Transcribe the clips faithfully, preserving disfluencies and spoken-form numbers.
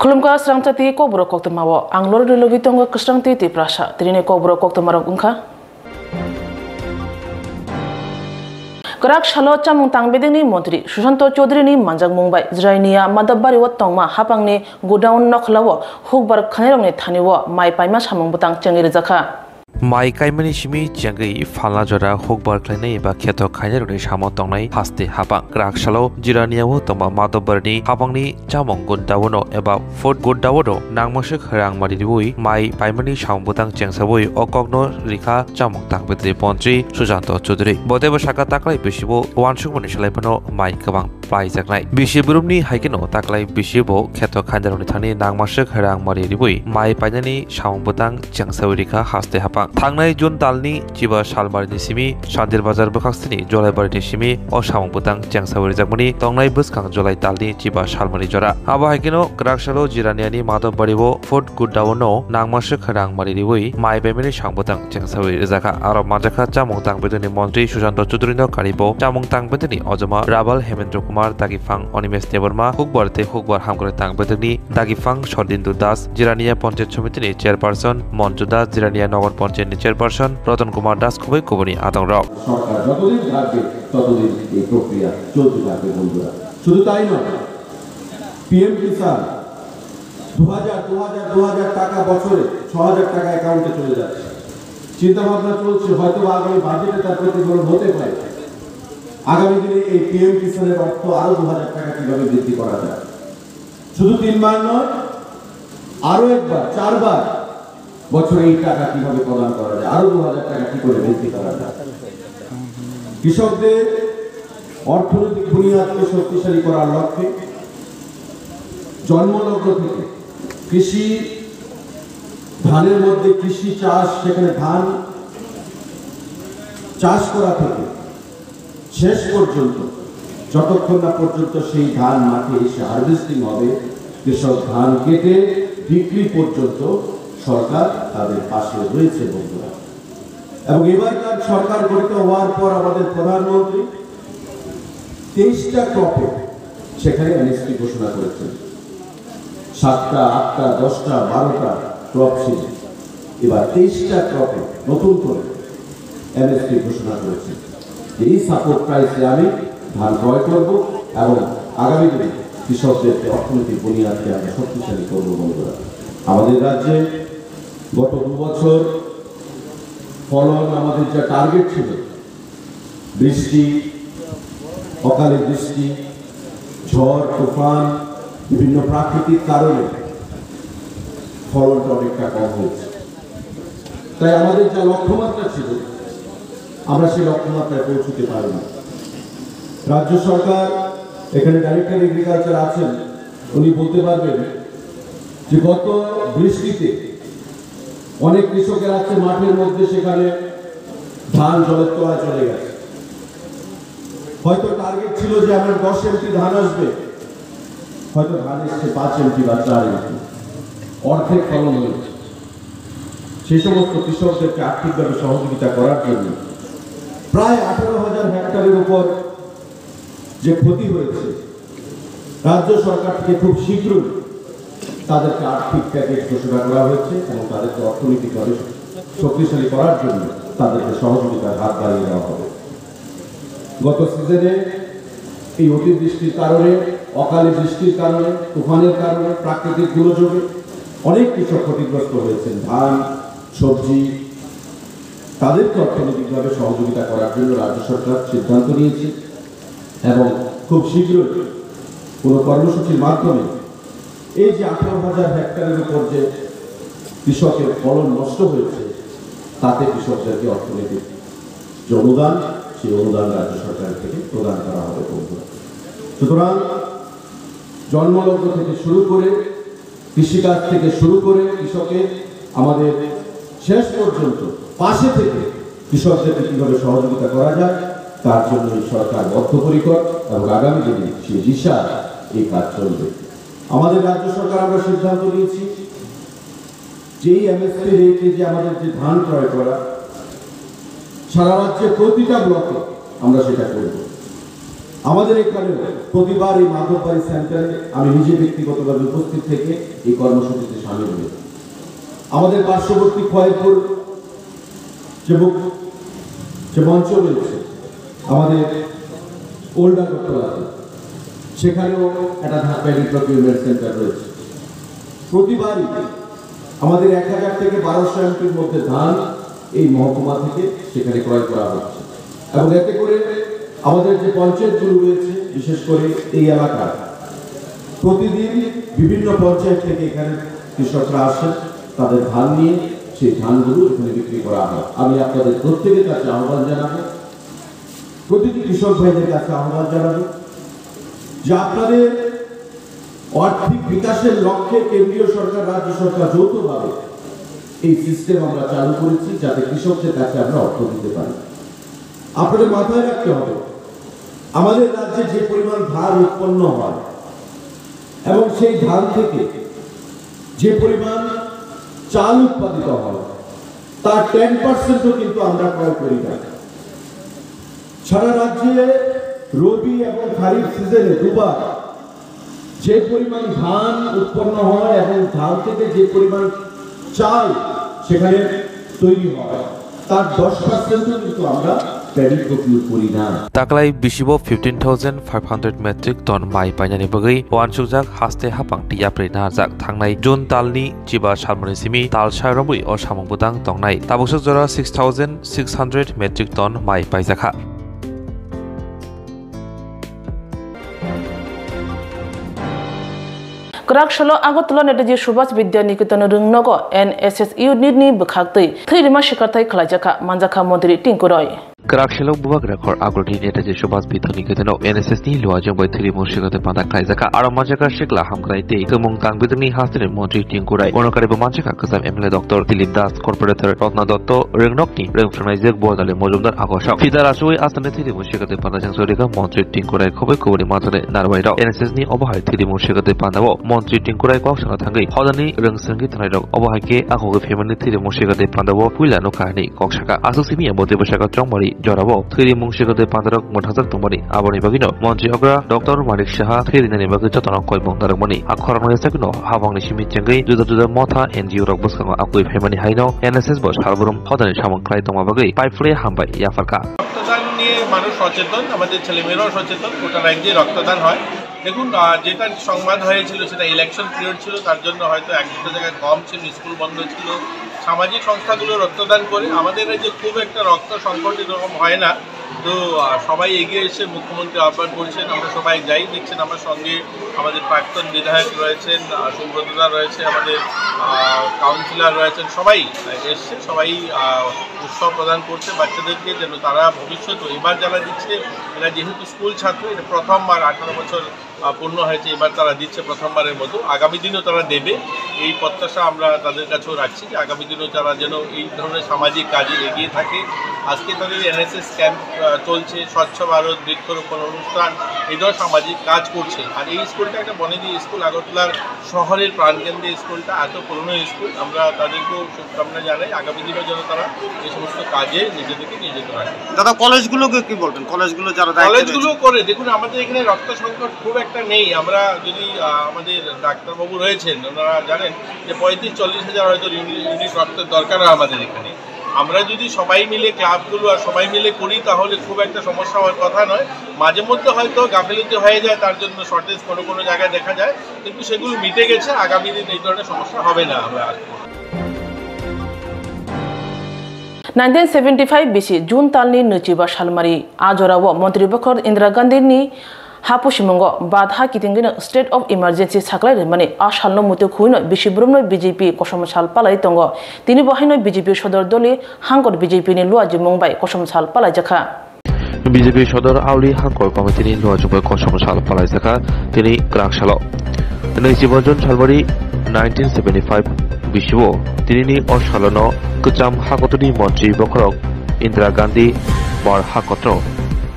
Khulumkha srangchati kokborok koktwmao, ang Lordi logi tongo kwsrangti Tiprasa. Tinini kokborok koktwmarok wngkha. Kwrak salo chamung tangbedengni montri Susanto Chowdhury ni manjakmung bai Jirania Madhobbario tongma hapangni godown nokhlao hukbar khainairokni thanio mai paima samung bwtang chengwi rwjakha. Mai kaimani simi chengwi phalna jora hukbar khlainai eba kheto khainairokni samo tongnai haste hapang. Kwrak salo Jiraniao tongma Madhobbarini hapangni chamung godown-o eba food godown-o nangmaswk rang mari riwi mai paimani samung bwtang chengsawi o kokno rikha chamung tangbedri montri Susanto Chowdhury. Bo teibo saka taklai bisibo uansukmani swlai phano mai kwbang plaijaknai. Bisi brumni hai kheno taklai bisi bo kheto khainairokni thani nangmaswk rang mari riwi mai painani samung bwtang chengsawi rikha haste hapang. Thangnai June talni chiba salmarini simi Santir Bazar bwkhaksini Jolaibarini simi o samung bwtang chengsawi rijakmani tongnai bwskang July talni chiba salmari jora. Abo hai kheno kwrak salo Jiraniani Madhobbario food godown-o nangmaswk rang mari riwi mai paimani samung bwtang chengsawi rwjakha. Aro manjakha chamung tangbedengni montri Susanto Chowdhury-no karibo chamung tangbedengni ojoma Rabal Hemendra Kumar, Dagi Phang Animesh Debbarma, hukbar tei hukbar hamkrai tangbedengni Dagi Phang Sordindu Das, Jirania Panchayat Somitini Chairperson Monju Das, Jirania Nagar Panchayatni Chairperson Ratan Kumar Das khoboi kubuni adongrok. সরকার যতদিন থাকবে, ততদিন এই প্রক্রিয়া চলতে থাকবে, বন্ধুরা। শুধু তাই নয়, পিএম কিষাণ দু হাজার, দু হাজার, দু হাজার টাকা বছরে ছ হাজার টাকা অ্যাকাউন্টে চলে যাচ্ছে। চিন্তা ভাবনা চলছে, হয়তো বা আগামী বাজেটে তার প্রতিফলন হতে পারে। আগামী দিনে এই পিএম কিষাণের অর্থ আরো দু হাজার টাকা কিভাবে বৃদ্ধি করা যায়। শুধু তিনবার নয়, আরো একবার, চারবার বছরে এই টাকা কিভাবে প্রদান করা যায়, আরো দু হাজার টাকা কি করে বৃদ্ধি করা যায়। কৃষকদের অর্থনৈতিক বুনিয়াদকে শক্তিশালী করার লক্ষ্যে জন্মলগ্ন থেকে কৃষি, ধানের মধ্যে কৃষি চাষ, সেখানে ধান চাষ করা থেকে শেষ পর্যন্ত, যতক্ষণ না পর্যন্ত সেই ধান মাঠে এসে হারভেস্টিং হবে, কৃষক ধান কেটে বিক্রি পর্যন্ত সরকার তাদের পাশে রয়েছে, বন্ধুরা। এবং এবারকার সরকার গঠিত হওয়ার পর আমাদের প্রধানমন্ত্রী তেইশটা ক্রপে সেখানে এমএসপি ঘোষণা করেছেন। সাতটা, আটটা, দশটা, বারোটা ক্রপ ছিল, এবার তেইশটা ক্রপে নতুন করে এমএসপি ঘোষণা করেছে যে এই সাপোর্ট প্রাইসে আমি ধান ক্রয় করব এবং আগামী দিনে কৃষকদেরকে অর্থনৈতিক বুনিয়াদকে আমরা শক্তিশালী করব, বন্ধুরা। আমাদের রাজ্যে গত দু বছর ফলন আমাদের যা টার্গেট ছিল, বৃষ্টি, অকালে বৃষ্টি, ঝড়, তুফান, বিভিন্ন প্রাকৃতিক কারণে ফলনটা অনেকটা কম হয়েছে। তাই আমাদের যা লক্ষ্যমাত্রা ছিল, আমরা সেই লক্ষ্যমাত্রায় পৌঁছতে পারিনি। রাজ্য সরকার, এখানে ডাইরেক্টর এগ্রিকালচার আছেন, উনি বলতে পারবেন যে গত বৃষ্টিতে অনেক কৃষকের আছে মাঠের মধ্যে, সেখানে ধান জলের তলায় চলে গেছে। হয়তো টার্গেট ছিল যে আমার দশ এমটি ধান আসবে, হয়তো ধান এসছে পাঁচ এমটি বা চার এমটি, অর্ধেক ফলন হয়েছে। সেই সমস্ত কৃষকদেরকে আর্থিকভাবে সহযোগিতা করার জন্য প্রায় আঠারো হাজার হেক্টরের উপর যে ক্ষতি হয়েছে, রাজ্য সরকার থেকে খুব শীঘ্রই তাদেরকে আর্থিক প্যাকেজ ঘোষণা করা হয়েছে এবং তাদেরকে অর্থনৈতিকভাবে শক্তিশালী করার জন্য তাদেরকে সহযোগিতার হাত বাড়িয়ে দেওয়া হবে। গত সিজনে এই অতিবৃষ্টির কারণে, অকালে বৃষ্টির কারণে, তুফানের কারণে, প্রাকৃতিক দুর্যোগে অনেক কৃষক ক্ষতিগ্রস্ত হয়েছেন। ধান, সবজি, তাদেরকে অর্থনৈতিকভাবে সহযোগিতা করার জন্য রাজ্য সরকার সিদ্ধান্ত নিয়েছে এবং খুব শীঘ্রই কোনো কর্মসূচির মাধ্যমে এই যে আঠারো হাজার হেক্টরের উপর যে কৃষকের ফলন নষ্ট হয়েছে, তাতে কৃষকদেরকে অর্থনৈতিক যে অনুদান, সেই অনুদান রাজ্য সরকার থেকে প্রদান করা হবে, বন্ধুরা। সুতরাং জন্মলগ্ন থেকে শুরু করে, কৃষিকাজ থেকে শুরু করে কৃষকের আমাদের শেষ পর্যন্ত পাশে থেকে কৃষকদেরকে কীভাবে সহযোগিতা করা যায়, তার জন্য এই সরকার বদ্ধপরিকর এবং আগামী দিনে সেই দিশা এই কাজ চলবে। আমাদের রাজ্য সরকার, আমরা সিদ্ধান্ত নিয়েছি যে এই এমএসপি রেটে যে আমাদের যে ধান ক্রয় করা, সারা রাজ্যে প্রতিটা ব্লকে আমরা সেটা করব। আমাদের এখানে প্রতিবার এই মাধববাড়ি সেন্টারে আমি নিজে ব্যক্তিগতভাবে উপস্থিত থেকে এই কর্মসূচিতে সামিল হই। আমাদের পার্শ্ববর্তী খয়েরপুর যে মুখ-, যে মঞ্চ রয়েছে আমাদের ওল্ড আগরতলাতে, সেখানেও একটা ধান প্যাডি প্রকিউরমেন্ট সেন্টার রয়েছে। প্রতিবারই আমাদের এক হাজার থেকে বারোশো এমপির মধ্যে ধান এই মহকুমা থেকে সেখানে ক্রয় করা হচ্ছে, এবং এতে করে আমাদের যে পঞ্চায়েতগুলো রয়েছে, বিশেষ করে এই এলাকার, প্রতিদিন বিভিন্ন পঞ্চায়েত থেকে এখানে কৃষকরা আসেন, তাদের ধান নিয়ে সেই ধানগুলো এখানে বিক্রি করা হয়। আমি আপনাদের প্রত্যেকের কাছে আহ্বান জানাবো, প্রতিটি কৃষক ভাইদের কাছে আহ্বান জানাবো যে আপনাদের আর্থিক বিকাশের লক্ষ্যে কেন্দ্রীয় সরকার, রাজ্য সরকার যৌথভাবে এই সিস্টেম আমরা চালু করেছি, যাতে কৃষকদের কাছে আমরা অর্থ দিতে পারি। আপনাদের মাথায় রাখতে হবে, আমাদের রাজ্যে যে পরিমাণ ধান উৎপন্ন হয় এবং সেই ধান থেকে যে পরিমাণ চাল উৎপাদিত হয়, তার টেন পার্সেন্টও কিন্তু আমরা ক্রয় করি না। সারা রাজ্যে রবি এবং খারিফ সিজনে দুবার যে পরিমাণ ধান উৎপন্ন হয় এবং ধান থেকে যে পরিমাণ চাল সেখানে তৈরি হয়, তার দশ পার্সেন্টও কিন্তু আমরা প্যাডি প্রকিউর করি না। Taklai bisibo fifteen thousand five hundred metric ton mai painani bagwi uansukjak haste hapang tei yapri narjak. Thangnai June talni chiba salmani simi tal sai romwi o samung bwtang tongnai. Tabuksa jora six thousand six hundred metric ton mai paijakha. Kwrak salo Agartala Netaji Subhas Vidya Niketan Rwngnogo N S S unit ni bwkhaktwi thwi rima sikarthai khwlaijakha, manjakha Montri Tinku Roy. Kwrak salo Bubagra khor Agartala Netaji Subhas Vidya Niketan o N S S ni luajwng bai thwi rima sikarthai panda khwlaijakha. Aro manjakha sikla hamkrai tei twmung tang bwtwngni hasteni Montri Tinku Roy. Bono karibo manjakha kwcham M L A Doctor Dilip Das, Corporator Ratna Dotto, Rwngnokni rwngphrangnai jwk Bordali Mojumdar Akosok. Fida rasui asani thwirimo sikartwi panda chengso rikha Montri Tinku Roy khoboi kubuni manthani narwai rok. N S S ni obo hai thwirimo sikartwi panda o Montri Tinku Roy kok sana thangwi hodani rwngsengwi thanai rok obo hai khe akhogwi phaimani thwirimo sikartwi panda o puila nukha hwnwi kok saka. Aswk simi abo teibo saka chongmari jora o thwirimo sikartwi panda rok mwthajak tongmani aboni bagwino Montri okra Doctor Manik Saha thwirinani bagwi jotono koimung narwkmani. A khoroknwi sakno habangni simi chengwi juda juda motha N G O rok bwskango akwi phaimani haino N S S bo salbrum hodani samung khlai tongma bagwi paiphlwi hambai yapharkha. রক্তদান নিয়ে মানুষ সচেতন, আমাদের ছেলেমেয়েরাও সচেতন, গোটা রাজ্যে রক্তদান হয়। দেখুন, আহ, যেটা সংবাদ হয়েছিল সেটা ইলেকশন পিরিয়ড ছিল, তার জন্য হয়তো এক দুটো জায়গায় কম ছিল, স্কুল বন্ধ ছিল। সামাজিক সংস্থাগুলো রক্তদান করে, আমাদের রাজ্যে খুব একটা রক্ত সংকট এরকম হয় না। তো, আহ, সবাই এগিয়ে এসে মুখ্যমন্ত্রী আহ্বান করছেন, আমরা সবাই যাই, দেখছেন আমার সঙ্গে আমাদের প্রাক্তন বিধায়ক রয়েছেন, আহ, সুব্রতদা রয়েছে, আমাদের, আহ, কাউন্সিলর রয়েছেন, সবাই এসছে, সবাই, আহ, উৎসাহ প্রদান করছে বাচ্চাদেরকে, যেন তারা ভবিষ্যতে এবার যারা দিচ্ছে, এরা যেহেতু স্কুল ছাত্র, এটা প্রথমবার, আঠারো বছর, আহ, পূর্ণ হয়েছে, এবার তারা দিচ্ছে প্রথমবারের মতো, আগামী দিনও তারা দেবে, এই প্রত্যাশা আমরা তাদের কাছেও রাখছি যে আগামী দিনও তারা যেন এই ধরনের সামাজিক কাজে এগিয়ে থাকে। আজকে তাদের এনএসএস ক্যাম্প, আহ, চলছে, স্বচ্ছ ভারত, বৃক্ষরোপণ অনুষ্ঠান, এই ধরনের সামাজিক কাজ করছে। আর এই স্কুলটা একটা বনেদি স্কুল, আগরতলার শহরের প্রাণকেন্দ্রে স্কুলটা, এত পুরনো স্কুল, আমরা তাদেরকেও শুভকামনা জানাই, আগামী দিনেও যেন তারা এই সমস্ত কাজে নিজেদেরকে নিয়োজিত রাখে। দাদা, কলেজগুলোকে কি বলবেন? কলেজগুলো যারা দায়িত্বে রয়েছে? কলেজগুলো করে, দেখুন, আমাদের এখানে রক্ত সংকট খুব একটা নেই। আমরা যদি, আহ, আমাদের ডাক্তারবাবু রয়েছেন, ওনারা জানেন যে পঁয়ত্রিশ চল্লিশ হাজার হয়তো ইউনি-, ইউনিট রক্তের দরকার হয় আমাদের এখানে। আমরা যদি সবাই মিলে, ক্লাবগুলো আর সবাই মিলে করি, তাহলে খুব একটা সমস্যা হওয়ার কথা নয়। মাঝে মধ্যে হয়তো গাফিলতি হয়ে যায়, তার জন্য শর্টেজ কোনো কোনো জায়গায় দেখা যায়, কিন্তু সেগুলো মিটে গেছে। আগামী দিন এই ধরনের সমস্যা হবে না। আমরা Nineteen seventy five bisi June talni nwichiba salmari a jorao Montri Bokhor Indira Gandhini hapusimungo badha kitingino state of emergency saklai rwmani a salno muitu khuino bisi borokno B J P kosom sal palai tongo. Tini bo haino B J P sodor doli hangkor B J P ni luajimung bai kosom sal palaijakha. B J P sodor auli hangkor committee ni luajwng bai kosom sal palaijakha tini kwrak salo. Nwichiba June salmari nineteen seventy five bisio tinini o salono kwcham hakotoni montri bokhorok Indira Gandhi bar hakotro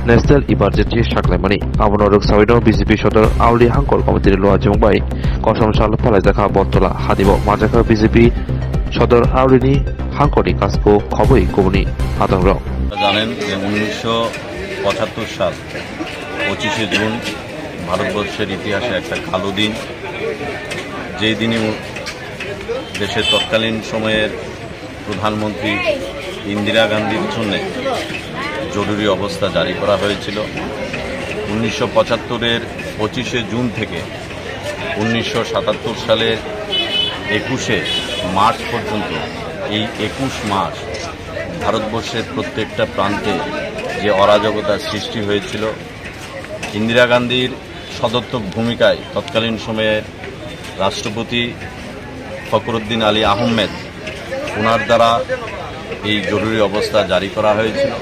National Emergency saklaimani. Abono rwksawino B J P sodor auli hangkor committee ni luajwng bai kosom sal palaijakha Bottola hadibo manjakha B J P sodor auli ni hangkorni kasko khobwi kubuni hatongrok. জানেন যে উনিশশো পঁচাত্তর সাল পঁচিশে জুন ভারতবর্ষের ইতিহাসে একটা কালো দিন। যেই দিনে উ-, দেশের তৎকালীন সময়ের প্রধানমন্ত্রী ইন্দিরা গান্ধীর জন্য জরুরি অবস্থা জারি করা হয়েছিল। উনিশশো পঁচাত্তরের পঁচিশে জুন থেকে উনিশশো সাতাত্তর সালের একুশে মার্চ পর্যন্ত, এই একুশ মাস ভারতবর্ষের প্রত্যেকটা প্রান্তে যে অরাজকতার সৃষ্টি হয়েছিল, ইন্দিরা গান্ধীর সদর্থক ভূমিকায় তৎকালীন সময়ের রাষ্ট্রপতি ফখরুদ্দিন আলী আহমেদ, ওনার দ্বারা এই জরুরি অবস্থা জারি করা হয়েছিল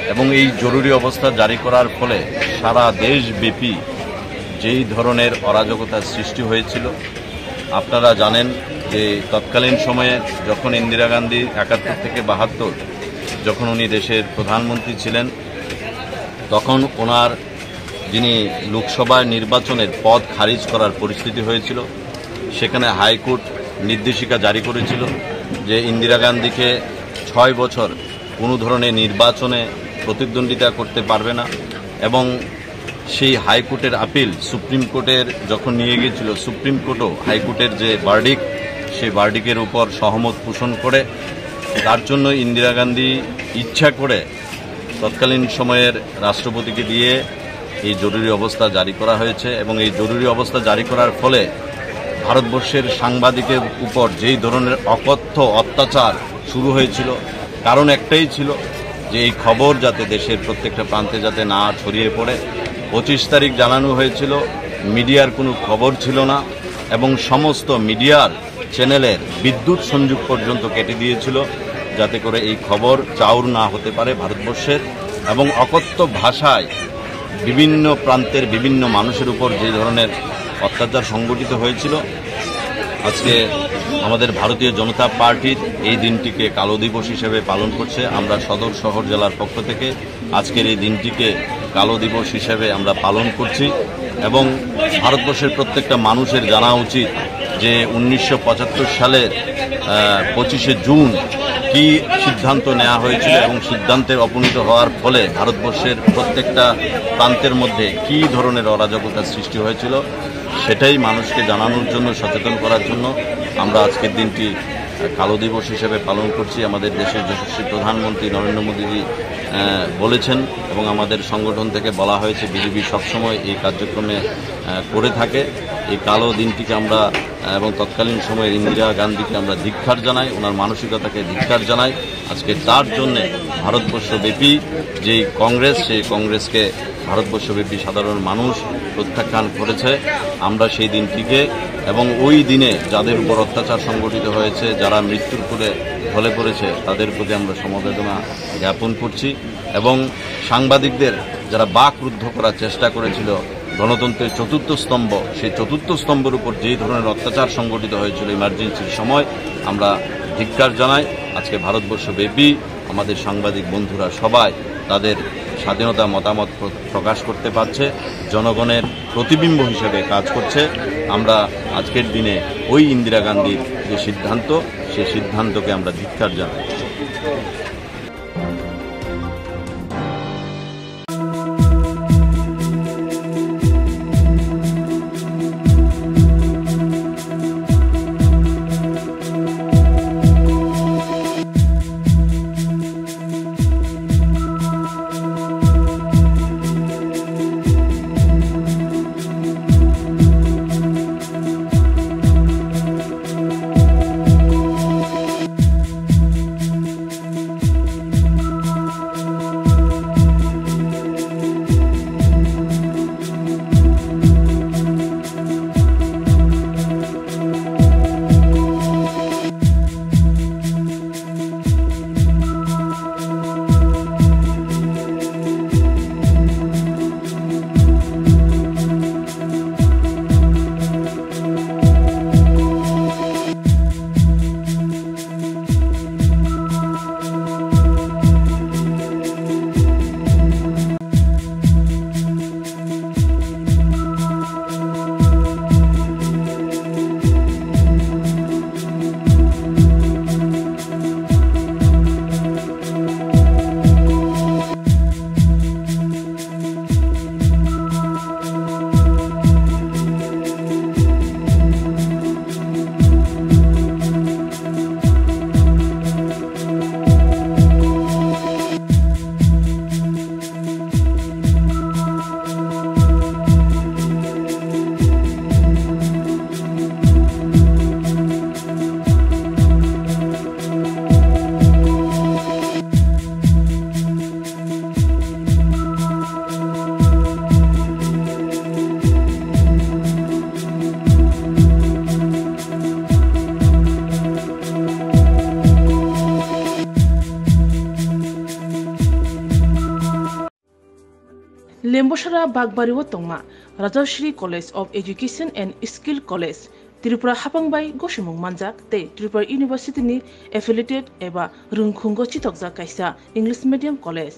এবং এই জরুরি অবস্থা জারি করার ফলে সারা দেশব্যাপী যেই ধরনের অরাজকতার সৃষ্টি হয়েছিল, আপনারা জানেন যে তৎকালীন সময়ে যখন ইন্দিরা গান্ধী একাত্তর থেকে বাহাত্তর, যখন উনি দেশের প্রধানমন্ত্রী ছিলেন, তখন ওনার যিনি লোকসভা নির্বাচনের পদ খারিজ করার পরিস্থিতি হয়েছিল, সেখানে হাইকোর্ট নির্দেশিকা জারি করেছিল যে ইন্দিরা গান্ধীকে ছয় বছর কোনো ধরনের নির্বাচনে প্রতিদ্বন্দ্বিতা করতে পারবে না। এবং সেই হাইকোর্টের আপিল সুপ্রিম কোর্টের যখন নিয়ে গিয়েছিল, সুপ্রিম কোর্টও হাইকোর্টের যে ভার্ডিক্ট, সেই ভার্ডিক্টের উপর সহমত পোষণ করে। তার জন্য ইন্দিরা গান্ধী ইচ্ছা করে তৎকালীন সময়ের রাষ্ট্রপতিকে দিয়ে এই জরুরি অবস্থা জারি করা হয়েছে এবং এই জরুরি অবস্থা জারি করার ফলে ভারতবর্ষের সাংবাদিকের উপর যেই ধরনের অকথ্য অত্যাচার শুরু হয়েছিল, কারণ একটাই ছিল যে এই খবর যাতে দেশের প্রত্যেকটা প্রান্তে যাতে না ছড়িয়ে পড়ে। পঁচিশ তারিখ জানানো হয়েছিল, মিডিয়ার কোনো খবর ছিল না এবং সমস্ত মিডিয়ার চ্যানেলের বিদ্যুৎ সংযোগ পর্যন্ত কেটে দিয়েছিল, যাতে করে এই খবর চাউর না হতে পারে ভারতবর্ষের। এবং অকথ্য ভাষায় বিভিন্ন প্রান্তের বিভিন্ন মানুষের উপর যে ধরনের অত্যাচার সংঘটিত হয়েছিল, আজকে আমাদের ভারতীয় জনতা পার্টির এই দিনটিকে কালো দিবস হিসেবে পালন করছে। আমরা সদর শহর জেলার পক্ষ থেকে আজকের এই দিনটিকে কালো দিবস হিসেবে আমরা পালন করছি এবং ভারতবর্ষের প্রত্যেকটা মানুষের জানা উচিত যে উনিশশো পঁচাত্তর সালের, আহ, পঁচিশে জুন কি সিদ্ধান্ত নেওয়া হয়েছিল এবং সিদ্ধান্তের অপনীত হওয়ার ফলে ভারতবর্ষের প্রত্যেকটা প্রান্তের মধ্যে কি ধরনের অরাজকতার সৃষ্টি হয়েছিল, সেটাই মানুষকে জানানোর জন্য, সচেতন করার জন্য আমরা আজকের দিনটি, আহ, কালো দিবস হিসেবে পালন করছি। আমাদের দেশের যশস্বী প্রধানমন্ত্রী নরেন্দ্র মোদীজি, আহ, বলেছেন এবং আমাদের সংগঠন থেকে বলা হয়েছে, বিজেপি সবসময় এই কার্যক্রমে, আহ, করে থাকে। এই কালো দিনটিকে আমরা, আহ, এবং তৎকালীন সময়ের ইন্দিরা গান্ধীকে আমরা ধিক্কার জানাই, ওনার মানসিকতাকে ধিক্কার জানাই। আজকে তার জন্যে ভারতবর্ষব্যাপী যেই কংগ্রেস, সেই কংগ্রেসকে ভারতবর্ষব্যাপী সাধারণ মানুষ প্রত্যাখ্যান করেছে। আমরা সেই দিনটিকে এবং ওই দিনে যাদের উপর অত্যাচার সংঘটিত হয়েছে, যারা মৃত্যুর কোলে ঢলে পড়েছে, তাদের প্রতি আমরা সমবেদনা জ্ঞাপন করছি। এবং সাংবাদিকদের যারা বাকরুদ্ধ করার চেষ্টা করেছিল, গণতন্ত্রের চতুর্থ স্তম্ভ, সেই চতুর্থ স্তম্ভের উপর যেই ধরনের অত্যাচার সংঘটিত হয়েছিল ইমার্জেন্সির সময়, আমরা ধিক্কার জানাই। আজকে ভারতবর্ষব্যাপী আমাদের সাংবাদিক বন্ধুরা সবাই তাদের স্বাধীনতা মতামত প্র-, প্রকাশ করতে পারছে, জনগণের প্রতিবিম্ব হিসেবে কাজ করছে। আমরা আজকের দিনে ওই ইন্দিরা গান্ধীর যে সিদ্ধান্ত, সেই সিদ্ধান্তকে আমরা ধিক্কার জানাই। Lembosara Bagbari o tongma Rajashri College of Education and Skill College, Tripura hapang bai gosimung manjak tei Tripura University ni affiliated eba rwngkhungo chithokjak kaisa English medium college.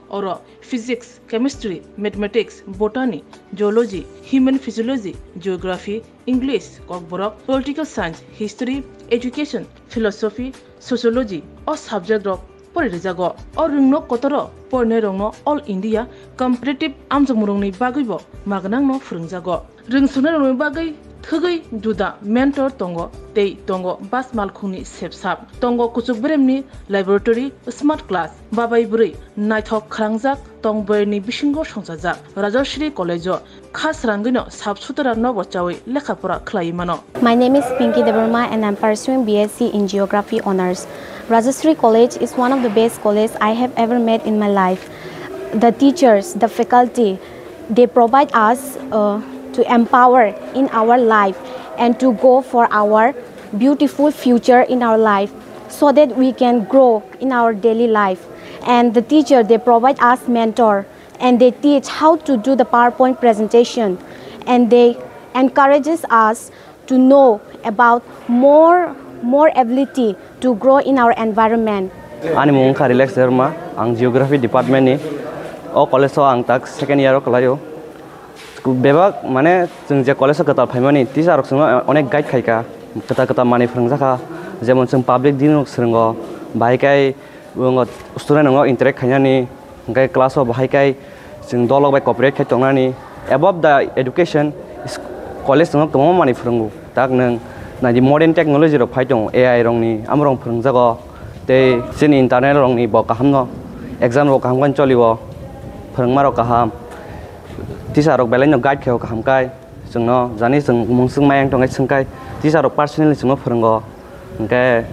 Oro physics, chemistry, mathematics, botany, zoology, human physiology, geography, English, kokborok, political science, history, education, philosophy, sociology o subject rok pori rijago. O rwngno kotoro porinai rokno All India competitive amjokmung rokni bagwibo magnangno phwrwngjago. Rwngsuknai rokni bagwi thwgwi juda mentor tongo tei tongo bas malkhungni sepsap. Tongo kuchuk beremni laboratory, smart class, babai bwrwi naithok khwrangjak tong bwrwini bisingo songchajak. Rajashri College o kha srangwino sap sutara nobo chawi lekha pora khlaiwi mano. My name is Pinky Debbarma and I'm pursuing B S C in Geography Honours. Rajashri College is one of the best colleges I have ever met in my life. The teachers, the faculty, they provide us uh, to empower in our life and to go for our beautiful future in our life so that we can grow in our daily life. And the teacher, they provide us mentor and they teach how to do the PowerPoint presentation and they encourages us to know about more more ability to grow in our environment. Ani mung wngkha Relax Debbarma, ang Geography Department ni. O college o ang tak second year o kwlaio. Bebak mane chwng je college o kwtal phaimani teacher rok chwngno onek guide khaika, kwtal kwtal manwi phwrwngjakha, jemon chwng public din rok swrwngo, bahai kai student rokno interact khainani, hwnkhe class o bahai kai chwng dolok bai cooperate khai tongnani. Above the education, college chwngno kwbangma manwi phwrwngo. Tak nwng naidi modern technology rok phai tongo, A I rokni, amorok phwrwngjago. Tei chini internal rokni bo kaham no, exam rok kaham khe cholio, phwrwngma rok kaham, teacher rok belai no guide khaio kaham kai, chwngno jani chwng mungswk mayang tongkhe swngkai, teacher rok personally chwngno phwrwngo, hwnkhe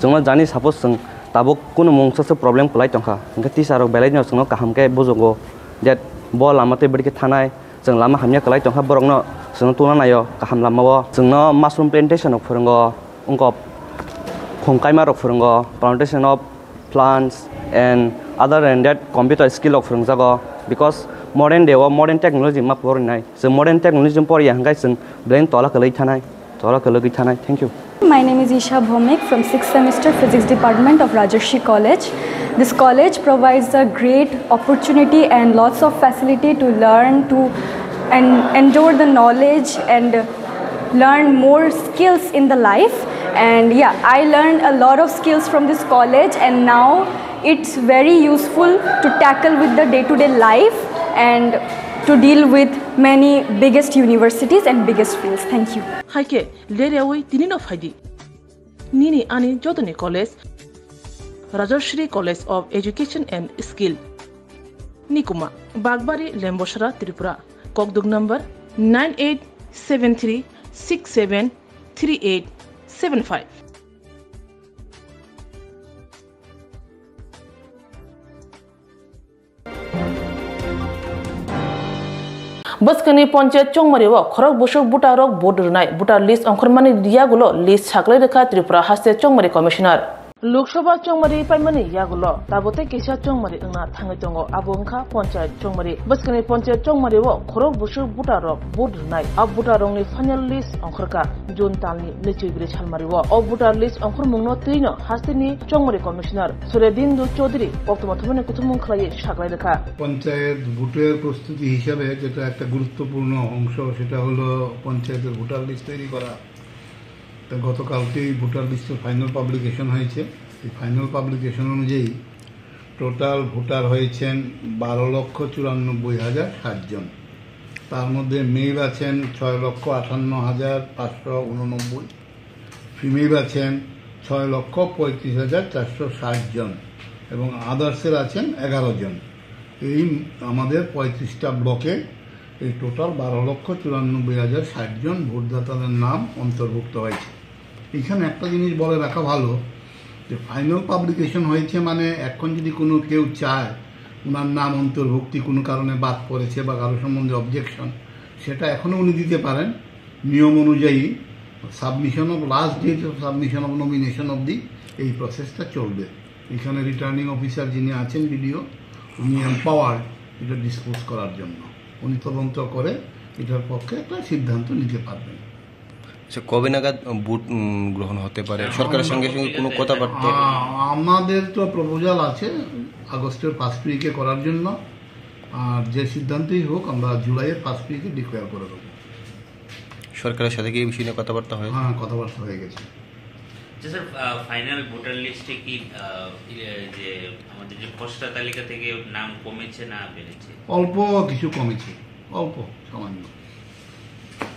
chwngno jani suppose chwng tabuk kunu mungsa se problem kwlai tongkha, hwnkhe teacher rok belai no chwngno kaham khe bujugo, that bo lama tei bwrwi khe thanai, chwng lama hamya kwlai tongkha, borokno chwngno tungna naio kaham lamao. Chwngno mushroom plantation rok phwrwngo, wngkok khum kaima rok phwrwngo, plantation of plants and other than that computer skill rok phwrwngjago, because modern day o modern technology ma porinai. Chwng modern technology poriya hwnkhe chwng belai tola kwlwi thanai, tola kwlwi thanai. Thank you. My name is Isha Bhowmik from sixth semester Physics Department of Rajashri College. This college provides a great opportunity and lots of facility to learn, to and endure the knowledge and learn more skills in the life. And yeah, I learned a lot of skills from this college, and now it's very useful to tackle with the day-to-day life and to deal with many biggest universities and biggest fields. Thank you. Haikhe, leryawi tini no phaidi. Nini ani jotoni college, Rajashri College of Education and Skill. Nikuma, Bagbari, Lembosara, Tripura. Kokduk number nine eight seven three six seven three eight seven five. Bwskangni ponchayat chongmari o khorok busuk voter rok vote rwnai, voter list ongkhormani yagulo list saklai rwkha Tripura haste chongmari commissioner. Lok Sabha chongmari paimani yagulo tabuk tei kisa chongmari wngna thangwi tongo, abo wngkha ponchayat chongmari. Bwskangni ponchayat chongmari o khorok busuk voter rok vote rwnai. A voter rokni final list ongkhorkha June talni nwichwi bwrwi salmari o. O voter list ongkhormungno twino hasteni chongmari commissioner Suryadindu Chowdhury koktwma thumani kuthumung khlaiwi saklai rwkha. Panchayat ভোটের প্রস্তুতি হিসাবে যেটা একটা গুরুত্বপূর্ণ অংশ, সেটা হলো পঞ্চায়েতের ভোটার লিস্ট তৈরি করা। তো গতকালকেই ভোটার লিস্টের ফাইনাল পাবলিকেশন হয়েছে। এই ফাইনাল পাবলিকেশন অনুযায়ী টোটাল ভোটার হয়েছেন বারো লক্ষ চুরানব্বই হাজার সাত জন। তার মধ্যে মেল আছেন ছয় লক্ষ আটান্ন হাজার পাঁচশো উননব্বই, ফিমেল আছেন ছয় লক্ষ পঁয়ত্রিশ হাজার চারশো ষাট জন এবং আদার্সের আছেন এগারো জন। এই আমাদের পঁয়ত্রিশটা ব্লকে এই টোটাল বারো লক্ষ চুরানব্বই হাজার ষাট জন ভোটদাতাদের নাম অন্তর্ভুক্ত হয়েছে। এখানে একটা জিনিস বলে রাখা ভালো যে ফাইনাল পাবলিকেশন হয়েছে, মানে এখন যদি কোনো কেউ চায় ওনার নাম অন্তর্ভুক্তি কোনো কারণে বাদ পড়েছে বা কারো সম্বন্ধে অবজেকশন, সেটা এখনও উনি দিতে পারেন। নিয়ম অনুযায়ী submission of, last date of submission of nomination অবধি এই প্রসেসটা চলবে। এখানে রিটার্নিং অফিসার যিনি আছেন, বিডিও, উনি এম্পাওয়ার্ড এটা ডিসপোজ করার জন্য। উনি তদন্ত করে এটার পক্ষে একটা সিদ্ধান্ত নিতে পারবেন। আচ্ছা, কবে নাগাদ ভোট, উম, গ্রহণ হতে পারে? এখন সরকারের সঙ্গে সঙ্গে কোনো কথাবার্তা? আ-, আমাদের তো প্রপোজাল আছে আগস্টের ফার্স্ট উইকে করার জন্য। আর যে সিদ্ধান্তই হোক, আমরা জুলাইয়ের ফার্স্ট উইকে ডিক্লেয়ার করে দেবো। সরকারের সাথে কি এই বিষয় নিয়ে কথাবার্তা হয়েছে? হ্যাঁ, কথাবার্তা হয়ে গেছে। আচ্ছা স্যার, আহ, ফাইনাল ভোটার লিস্টে কি, আহ, ইয়ে, যে আমাদের যে খসড়া তালিকা থেকে নাম কমেছে না বেড়েছে? অল্প কিছু কমেছে, অল্প, সামান্য।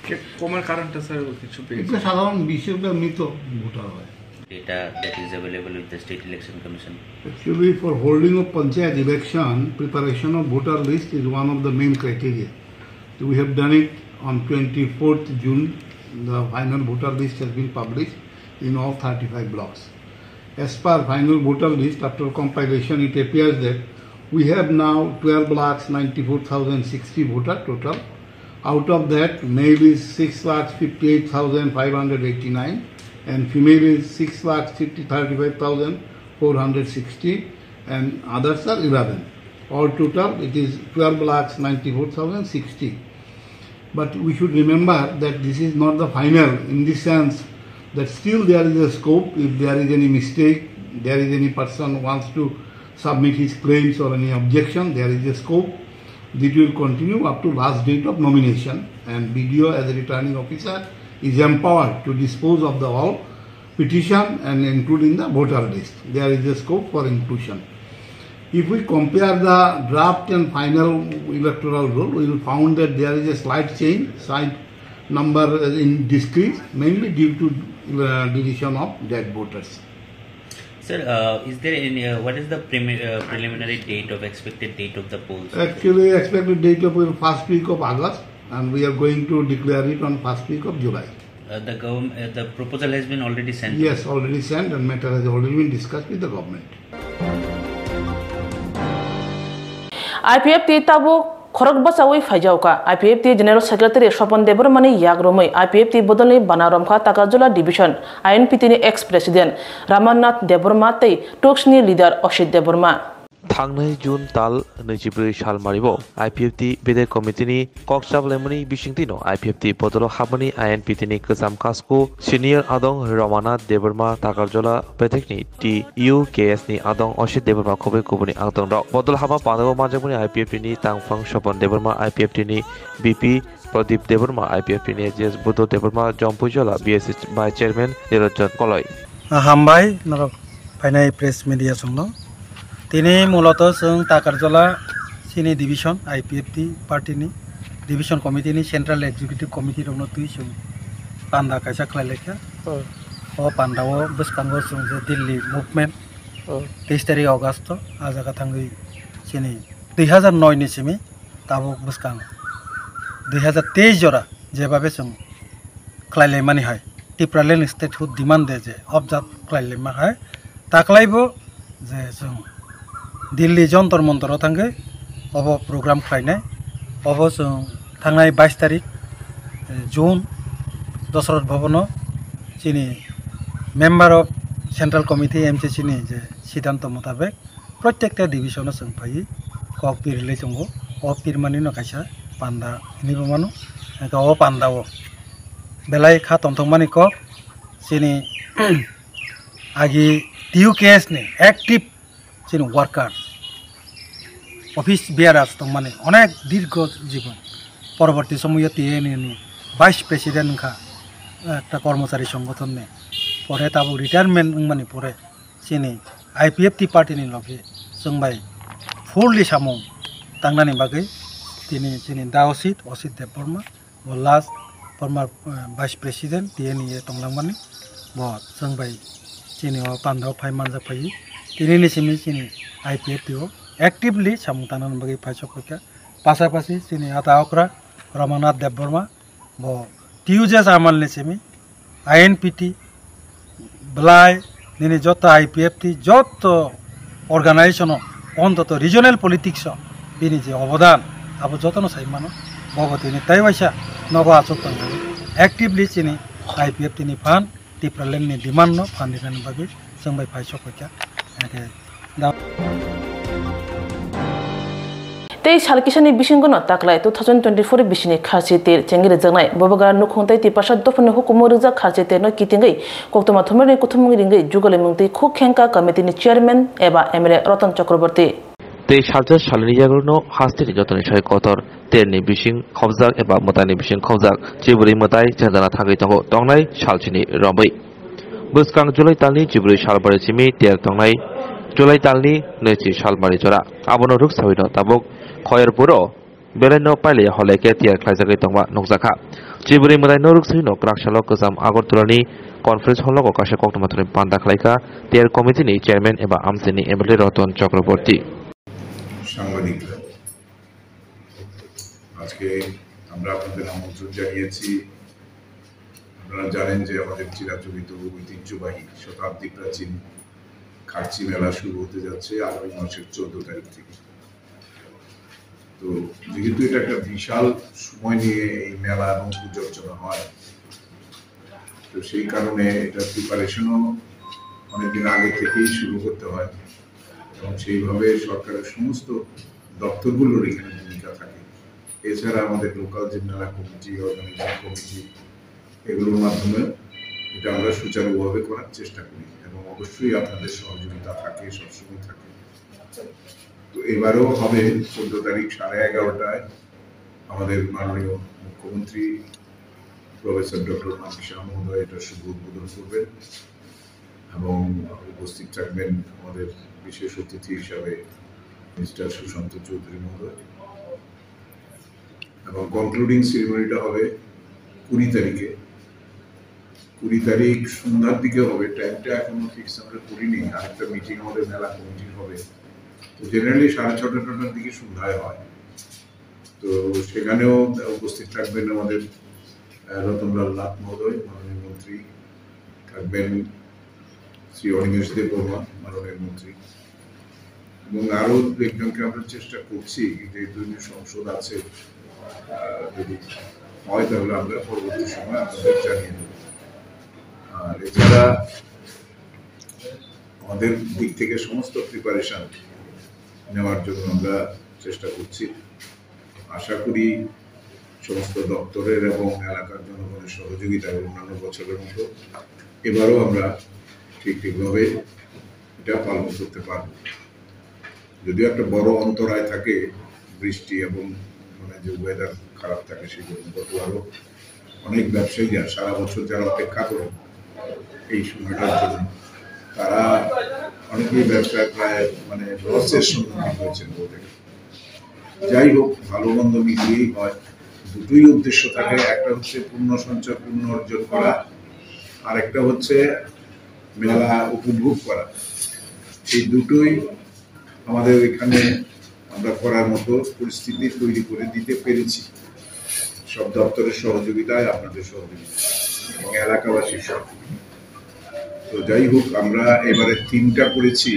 কে-, কমার কারণটা স্যার কিছু পেয়েছে? এটা সাধারণ বিশেষ মৃত ভোটার হয়। Data that is available with the State Election Commission. Actually, for holding of panchayat election, preparation of voter list is one of the main criteria. We have done it on twenty-fourth June. The final voter list has been published in all thirty-five blocks. As per final voter list, after compilation, it appears that we have now twelve lakhs ninety-four thousand sixty voter total. Out of that, male is six lakhs fifty-eight thousand five hundred eighty-nine and female is six lakhs thirty-five thousand four hundred sixty and others are eleven. All total, it is twelve lakhs ninety-four thousand sixty. But we should remember that this is not the final in the sense that still there is a scope. If there is any mistake, there is any person wants to submit his claims or any objection, there is a scope. This will continue up to last date of nomination, and B D O as a returning officer is empowered to dispose of the all petition and including the voter list. There is a scope for inclusion. If we compare the draft and final electoral roll, we will found that there is a slight change, slight number in decrease, mainly due to, uh, deletion of dead voters. Sir, uh, is there any, uh, what is the premi-, uh, preliminary date of, expected date of the polls? Actually, expected date of the first week of August, and we are going to declare it on first week of July. Uh, the government, uh, the proposal has been already sent? Yes, already sent, and matter has already been discussed with the government. I P F T tabuk khorok bachaui phaijaokha. I P F T General Secretary Swapan Debbarmani yak romwi I P F T bodolni bana romkha Takarjala Division I N P T ni ex President Ramannath Debbarma tei Tuksni leader Osit Debbarma. Thangnai June tal nwichibrwi sal maribo I P F T bedek committee ni kok chaplemani bisingtwino I P F T bodolo habmani I N P T ni kwcham kasku senior adong Ramannath Debbarma Takarjala bedekni T U K S ni adong Osit Debbarma khobwi kubuni adong rok. Bodol hama pandao manjakmani I P F T ni tangphang Swapan Debbarma, I P F T ni B P Pradip Debbarma, I P F T ni J S Buddho Debbarma, Jompuijala B S C Vice Chairman Niranjan Koloi. Ah, hambai norok phainai press media songno. Tini muloto chwng Takarjala chini division I P F T party ni division committee ni central executive committee rokno twi chwng panda kaisa khlai laikha. Hmm. O panda o bwskango chwng je Delhi movement, hmm, teis tarik August o, ah jaga thangwi chini dui hazar noi ni simi tabuk bwskang dui hazar teis jora jebabe chwng khlai laimani hai, Tipraland statehood demand de je objak khlai laima hai, taklai bo je chwng Delhi Jantar Mantar o thangwi obo program khlainai. Obo chwng thangnai bais tarik, eh, June, Dosarot Bhavan o chini member of Central Committee, M C C ni je siddhanto motabek, protekta division o chwng phaiwi kok pirilai tongo. O pirmani no kaisa panda hinwi bo mano. Hwnkhe o panda o belai kha tongthokmani kok chini agi T U K S ni active chini worker, office bearers tongmani onek dirgo jibon. Poroborti somoyo T N A ni vice president wngkha, ekta kormochari songothon ni. Pore tabuk retirement wngmani pore chini I P F T party ni logi chwng bai fully samung tangnani bagwi tini chini da Osit, Osit Debbarma, bo last former, eh, vice president T N A tonglangmani, bo chwng bai chini o panda o phai manjak phai. Tini ni simi chini I P F T o actively samung tangnani bagwi phai sok phaikha. Pasapasi chini ata okra Ramannath Debbarma, bo T U J S amal ni simi I N P T, belai nini joto I P F T, joto organization o, ontoto regional politics o bini je obodan, abo jotono sai mano. Bobo tini tai waisa nogo achuk tongmani, actively chini I P F T ni phan, Tipraland ni demand no phan rinani bagwi chwng bai phai sok phaikha. Hwnkhe da- Tei sal kisani bisingono taklai two thousand twenty-four bisini kharchi ter chengwi rwjaknai Bubagra nukhung tei Tiprasa dophani hukumu rwjak kharchi terno kitingwi koktwma thumnani kuthumung ringwi jugalimung tei khuk khengkha committee ni chairman eba M L A Ratan Chakraborty. Tei salsa salini yagulo no hasteni jotoni sai kotor terni bising khobjak eba mwtaini bising khobjak chiburi mwtai chengjana thangwi tongo tongnai salchini romwi. Bwskang July talni chiburi salbari simi ter tongnai July talni nwichi salbari jora. Abono rwksawino tabuk Khoyerpuro belaino pailaiya hole khe tiyar khlaijagwi tongma nukjakha. Chiburi mwtaino rwksawino kwraksalo kwcham Agartalani conference hall o kaisa koktwma thani panda khlaikha ter committee ni chairman eba amchaini M L A Ratan Chakraborty. সাংবাদিকরা, আজকে আমরা আপনাদের আমন্ত্রণ জানিয়েছি। আপনারা জানেন যে আমাদের চিরাচরিত ঐতিহ্যবাহী শতাব্দী প্রাচীন খার্চি মেলা শুরু হতে যাচ্ছে আগামী মাসের চোদ্দ তারিখ থেকে। তো যেহেতু এটা একটা বিশাল সময় নিয়ে এই মেলা এবং পুজো অর্চনা হয়, তো সেই কারণে এটা প্রিপারেশনও অনেকদিন আগে থেকেই শুরু করতে হয় এবং সেইভাবে সরকারের সমস্ত দপ্তরগুলোর এখানে ভূমিকা থাকে। এছাড়া আমাদের লোকাল যে মেলা কমিটি, অর্গানাইজিং কমিটি, এগুলোর মাধ্যমে এটা আমরা সুচারুভাবে করার চেষ্টা করি এবং অবশ্যই আপনাদের সহযোগিতা থাকে, সবসময় থাকে। তো এবারও হবে চোদ্দ তারিখ সাড়ে এগারোটায় আমাদের মাননীয় মুখ্যমন্ত্রী প্রফেসর ডক্টর মানিক সাহা মহোদয় এটা শুভ উদ্বোধন করবেন এবং উপস্থিত থাকবেন আমাদের বিশেষ অতিথি হিসাবে মিস্টার সুশান্ত চৌধুরী মহোদয়। এবং কনক্লুডিং সেরিমনিটা হবে কুড়ি তারিখে। কুড়ি তারিখ সন্ধ্যার দিকে হবে। টাইমটা এখনো ফিক্স আমরা করিনি। আরেকটা মিটিং আমাদের মেলা কমিটির হবে। তো জেনারেলি সাড়ে ছটা, নটার দিকে সন্ধ্যায় হয়। তো সেখানেও উপস্থিত থাকবেন আমাদের, আহ, রতনলাল নাথ মহোদয়, মাননীয় মন্ত্রী, থাকবেন শ্রী অনিমেষ দেববর্মা, মাননীয় মন্ত্রী, এবং আরো দু একজনকে আমরা চেষ্টা করছি, যেহেতু উনি সংসদ আছে, আহ, যদি হয় তাহলে আমরা পরবর্তী সময় আপনাদের জানিয়ে দেব। আর এছাড়া আমাদের দিক থেকে সমস্ত প্রিপারেশন নেওয়ার জন্য আমরা চেষ্টা করছি। আশা করি সমস্ত দপ্তরের এবং এলাকার জনগণের সহযোগিতায় অন্যান্য বছরের মতো এবারও আমরা ঠিক ঠিকভাবে এটা পালন করতে পারব। যদিও একটা বড় অন্তরায় থাকে বৃষ্টি এবং মানে যে ওয়েদার খারাপ থাকে সেই জন্য। গতবারও অনেক ব্যবসায়ীরা সারা বছর যারা অপেক্ষা করেন এই সময়টার জন্য, তারা অনেকেই ব্যবসায় প্রায় মানে লসের সম্মুখীন হয়েছেন বলতে গেলে। যাই হোক, ভালো মন্দ মিলিয়েই হয়, দুটোই উদ্দেশ্য থাকে। একটা হচ্ছে পুণ্য সঞ্চয়, পুণ্য অর্জন করা, আর একটা হচ্ছে মেলা উপভোগ করা। এই দুটোই আমাদের এখানে আমরা করার মতো পরিস্থিতি তৈরি করে দিতে পেরেছি, সব দপ্তরের সহযোগিতায়, আপনাদের সহযোগিতায় এবং এলাকাবাসীর সহযোগিতা। তো যাই হোক, আমরা এবারে থিমটা করেছি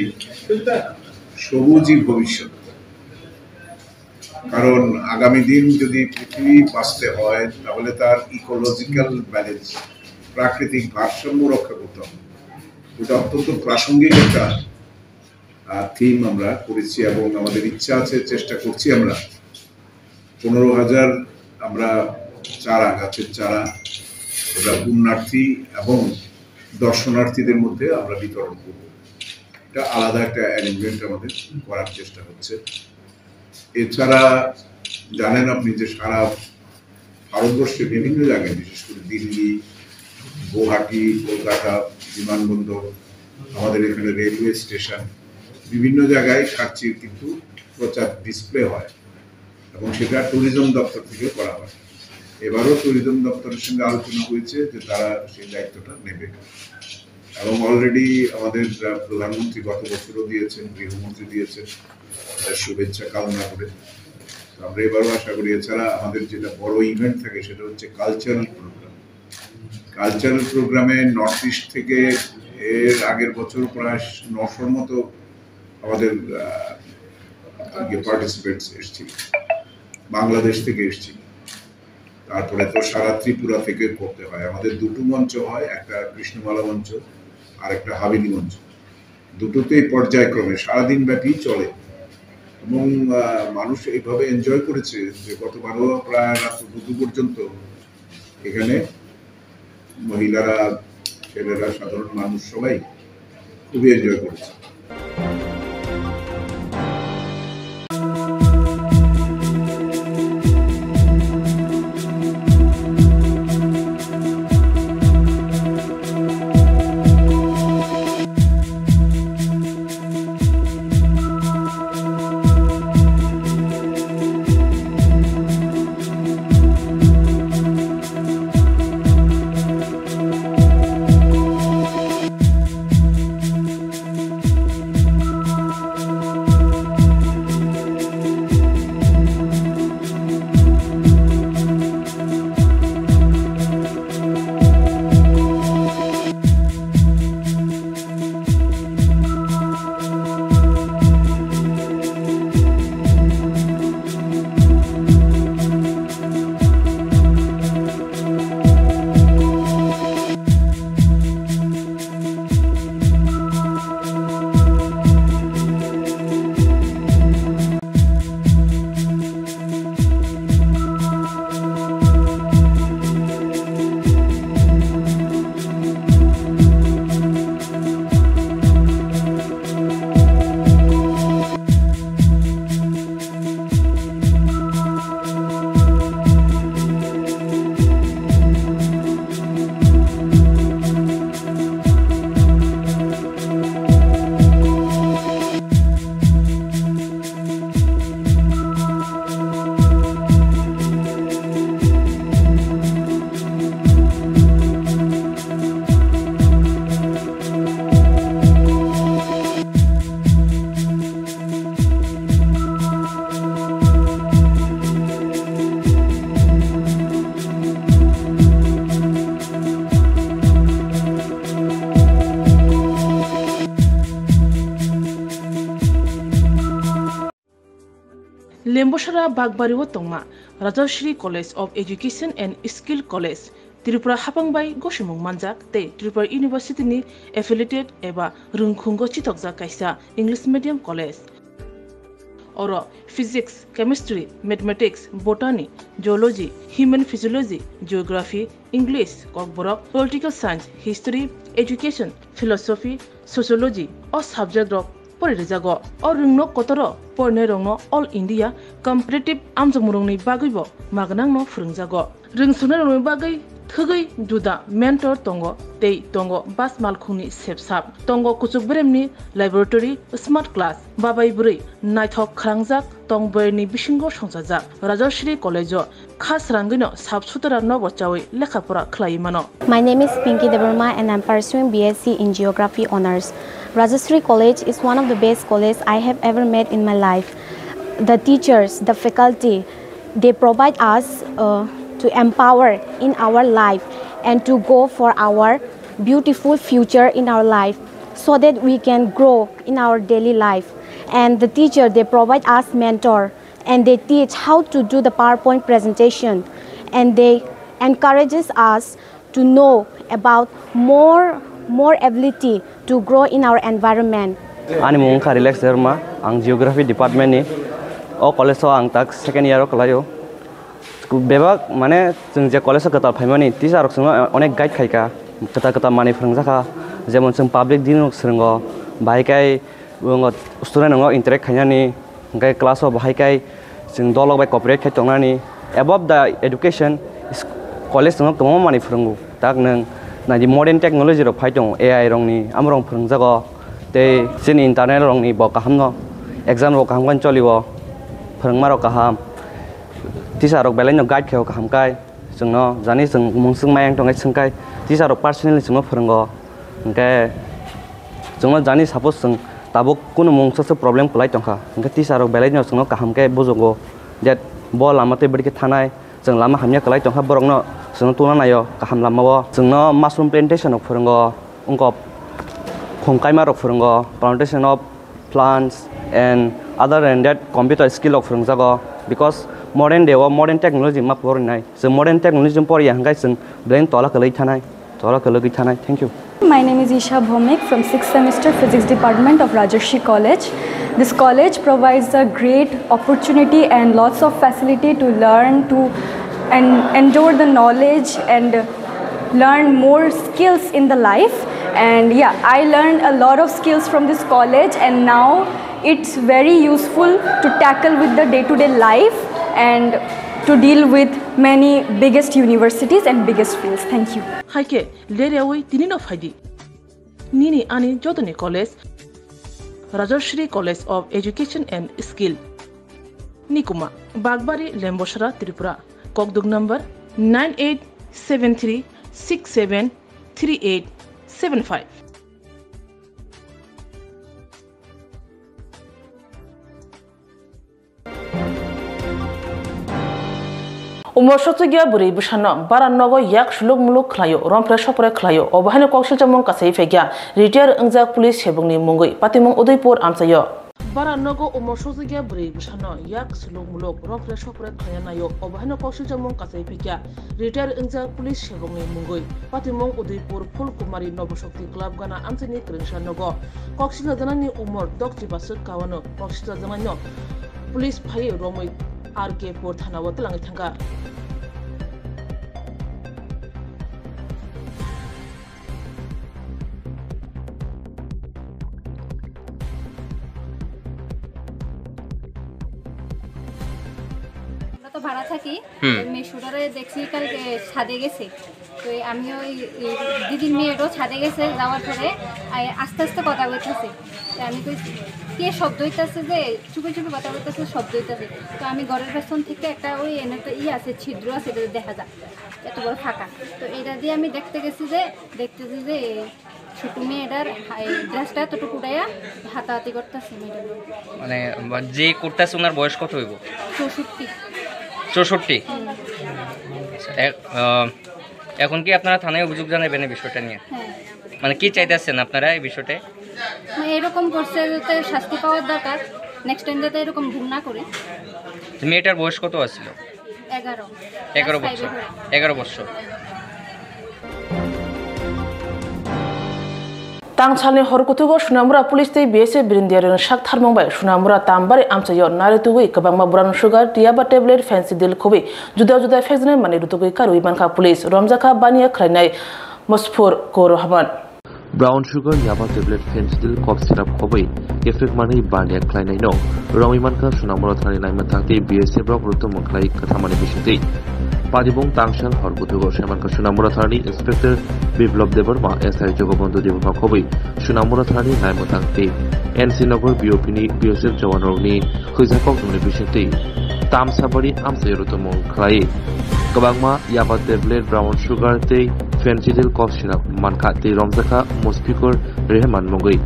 সবুজই ভবিষ্যৎ। কারণ আগামী দিন যদি পৃথিবী বাঁচতে হয়, তাহলে তার ইকোলজিক্যাল ব্যালেন্স, প্রাকৃতিক ভারসাম্য রক্ষা করতে হবে। এটা অত্যন্ত প্রাসঙ্গিক একটা, আহ, থিম আমরা করেছি এবং আমাদের ইচ্ছা আছে, চেষ্টা করছি আমরা পনেরো হাজার আমরা চারা, গাছের চারা আমরা পুণ্যার্থী এবং দর্শনার্থীদের মধ্যে আমরা বিতরণ করব। এটা আলাদা একটা অ্যারেঞ্জমেন্ট আমাদের করার চেষ্টা হচ্ছে। এছাড়া জানেন আপনি যে সারা ভারতবর্ষে বিভিন্ন জায়গায়, বিশেষ করে দিল্লি, গুয়াহাটি, কলকাতা, বিমানবন্দর, আমাদের এখানে রেলওয়ে স্টেশন, বিভিন্ন জায়গায় খার্চির কিন্তু প্রচার ডিসপ্লে হয় এবং সেটা ট্যুরিজম দপ্তর থেকে করা হয়। এবারও ট্যুরিজম দপ্তরের সঙ্গে আলোচনা হয়েছে যে তারা সেই দায়িত্বটা নেবে এবং অলরেডি আমাদের, আহ, প্রধানমন্ত্রী গত বছরও দিয়েছেন, গৃহমন্ত্রী দিয়েছেন, তার শুভেচ্ছা কামনা করে। তো আমরা এবারও আশা করি। এছাড়া আমাদের যেটা বড় ইভেন্ট থাকে সেটা হচ্ছে কালচারাল প্রোগ্রাম। কালচারাল প্রোগ্রামে নর্থ ইস্ট থেকে এর আগের বছর প্রায় নশোর মতো আমাদের, আহ, ইয়ে পার্টিসিপেন্টস এসেছিল, বাংলাদেশ থেকে এসেছিল। তারপরে তো সারা ত্রিপুরা থেকে করতে হয়। আমাদের দুটো মঞ্চ হয়, একটা কৃষ্ণমালা মঞ্চ আর একটা হাভেলি মঞ্চ। দুটোতেই পর্যায়ক্রমে সারাদিন ব্যাপী চলে। এবং আহ, মানুষ এইভাবে এনজয় করেছে যে গতবারও প্রায় রাত দুটো পর্যন্ত এখানে মহিলারা, ছেলেরা, সাধারণ মানুষ সবাই খুবই এনজয় করেছে। Lembosara Bakbari o tongma Rajashri College of Education and Skill College, Tripura hapang bai gosimung manjak tei Tripura University ni affiliated eba rwngkhungo chitokjak kaisa English medium college. Oro physics, chemistry, mathematics, botany, zoology, human physiology, geography, English, Kokborok, political science, history, education, philosophy, sociology o subject rok pori rijago. O rwngno kotoro porinai rokno All India competitive amjokmung rokni bagwi bo magnang no phwrwngjago. Rwngsuknai rokni bagwi thwgwi juda mentor tongo tei tongo bas malkhungni sepsap. Tongo kuchuk beremni laboratory, smart class, babai bwrwi naithok khwlangjak tong boyarni bisingo songchajak. Rajashri College o kha srangwino sap sutara nobo chawi lekha pora khlaiwi mano. My name is Pinky Debbarma and I'm pursuing B S C in Geography Honours. Rajashri College is one of the best college I have ever met in my life. The teachers, the faculty, they provide us, uh, to empower in our life and to go for our beautiful future in our life so that we can grow in our daily life. And the teacher, they provide us mentor and they teach how to do the PowerPoint presentation, and they encourages us to know about more, more ability to grow in our environment. Ani mung wngkha Relax Debbarma, ang Geography Department ni. O college o ang tak second year o kwlaio. Bebak, mane, chwng je college o kwtal phaimani, teacher rok chwngno onek guide khaikha, kwtal kwtal manwi phwrwngjakha, jemon chwng public dealing rok swrwngo, bahai khe student rokno interact khainani, hwnkhe class o bahai khe chwng dolok bai cooperate khai tongnani. Above the education, college chwngno kwbangma manwi phwrwngo. Tak nwng naidi modern technology rok phai tongo, A I rokni, amorok phwrwngjago, tei chini internal rokni bo kahamno, exam rok kaham khe cholio, phwrwngma rok kaham, teacher rok belai no guide khaio kaham khe, chwngno jani chwng mungswk mayang tongkhe swngkhe teacher rok personally chwngno phwrwngo, hwnkhe chwngno jani suppose chwng tabuk kunu mungsa se problem kwlai tongkha, hwnkhe teacher rok belai no chwngno kaham khe bujugo, je bo lama tei bwrwi khe thanai, chwng lama hamya kwlai tongkha, borokno chwngno tungna naio kaham lamao. Chwngno mushroom plantation rok phwrwngo, wngkha khum kaima rok phwrwngo, plantation of plants and other than that computer skill rok phwrwngjago, because modern day o modern technology ma porinai, chwng modern technology poriya hwnkhe chwng belai tola kwlwi thanai, tola kwlwi thanai. Thank you. My name is Isha Bhomik from sixth semester Physics Department of Rajarshi College. This college provides a great opportunity and lots of facility to learn, to and endure the knowledge and learn more skills in the life. And yeah, I learned a lot of skills from this college, and now it's very useful to tackle with the day-to-day life and to deal with many biggest universities and biggest fields. Thank you. Hai khe, ler yaui tini no phai di. Nini ani jotoni college, Rajashri College of Education and Skill. Nikuma, Bagbari, Lembosara, Tripura. Kokduk number nine eight seven three six seven three eight seven five. Umor sotugya bwrwi bwsano bara nogo yak suluk muluk khlaio, romphre sopre khlaio. Obo haino koksilchakmung kasai phekya retire wngjak police sebokni mungwi patimung Udaipur amchaio. Bara nogo umor sotugya bwrwi bwsano yak suluk muluk romphre sopre khlaina naio. Obo haino koksilchakmung kasai phekya retire wngjak police sebokni mungwi patimung Udaipur Phulkumari Noboshokti Club gana amchaini kwrwngsa nogo. Koksilchajaknani umor dokchi baswk kawano. Koksilchajaknaino police phaiwi romwi R K Pur thanao twlangwi thangkha. আমরা তো ভাড়া থাকি। হুম। তো মেয়ে শুটারে দেখছি কালকে ছাদে গেছে। তো এই আমিও এই, এই দিদির মেয়েটাও ছাদে গেছে, যাওয়ার পরে আ-, আস্তে আস্তে কথা কইতেছে। তো আমি কই, "কে শব্দ হইতাছে যে চুপে চুপে কথা কইতেছে, শব্দ হইতাছে।" তো আমি ঘরের পেছন থেকে একটা ওই এনে একটা ই আছে, ছিদ্র আছে, এটা দেখা যায় এত বড় ফাঁকা। তো এটা দিয়ে আমি দেখতে গেছি যে, দেখতেছি যে এই ছোট মেয়েটার হা-, এই ড্রেসটা এতটুকু উঠাইয়া হাতাহাতি করতেছে মেয়েটার। মানে, বা যে করতেছে ওনার বয়স কত হইব? চৌষট্টি। চৌষট্টি? হুম। আচ্ছা, এ-, আহ, এখন কি আপনারা থানায় অভিযোগ জানাবেন এই বিষয়টা নিয়ে? হ্যাঁ। মানে, কি চাইতেছেন আপনারা এই বিষয়টা? মানে, এরকম করছে যাতে শাস্তি পাওয়ার দরকার, নেক্সট টাইম যাতে এরকম ভুল না করে। মেয়েটার বয়স কত আছিল? এগারো। এগারো বছর। এগারো বছর। Tangsalni hor kuthugo Sonamura police tei B S F birindiyarokni sak tharmung bai Sonamura Tambari amchaio naritugwi kwbangma brown sugar, yaba tablet, Phensedyl khobwi juda juda phekjaknai manwi rutugwi karwi mankha police, romjakha baniya khlainai Mosphur Kour Rahman. Brown sugar, yaba tablet, Phensedyl cough syrup khobwi kephek manwi baniya khlainaino romwi mankha Sonamura thanani naima thangtwi B S F rok rwtwmung khlai kwthamani bisingtwi. Patibung tangsal hor kuthugo saimankha Sonamura thanani Inspector Biplab Debbarma, S I Jogobondhu Debbarma khobwi Sonamura thanani naima thangtwi N C Nagar B O P ni B S F jawanrokni hwija kokdumni bisingtwi Tamsabari amchaio rwtwmung khlai. Kwbangma yaba tablet, brown sugar tei Phensedyl cough syrup mankha tei romjakha Mushfikur Rehman mungwi.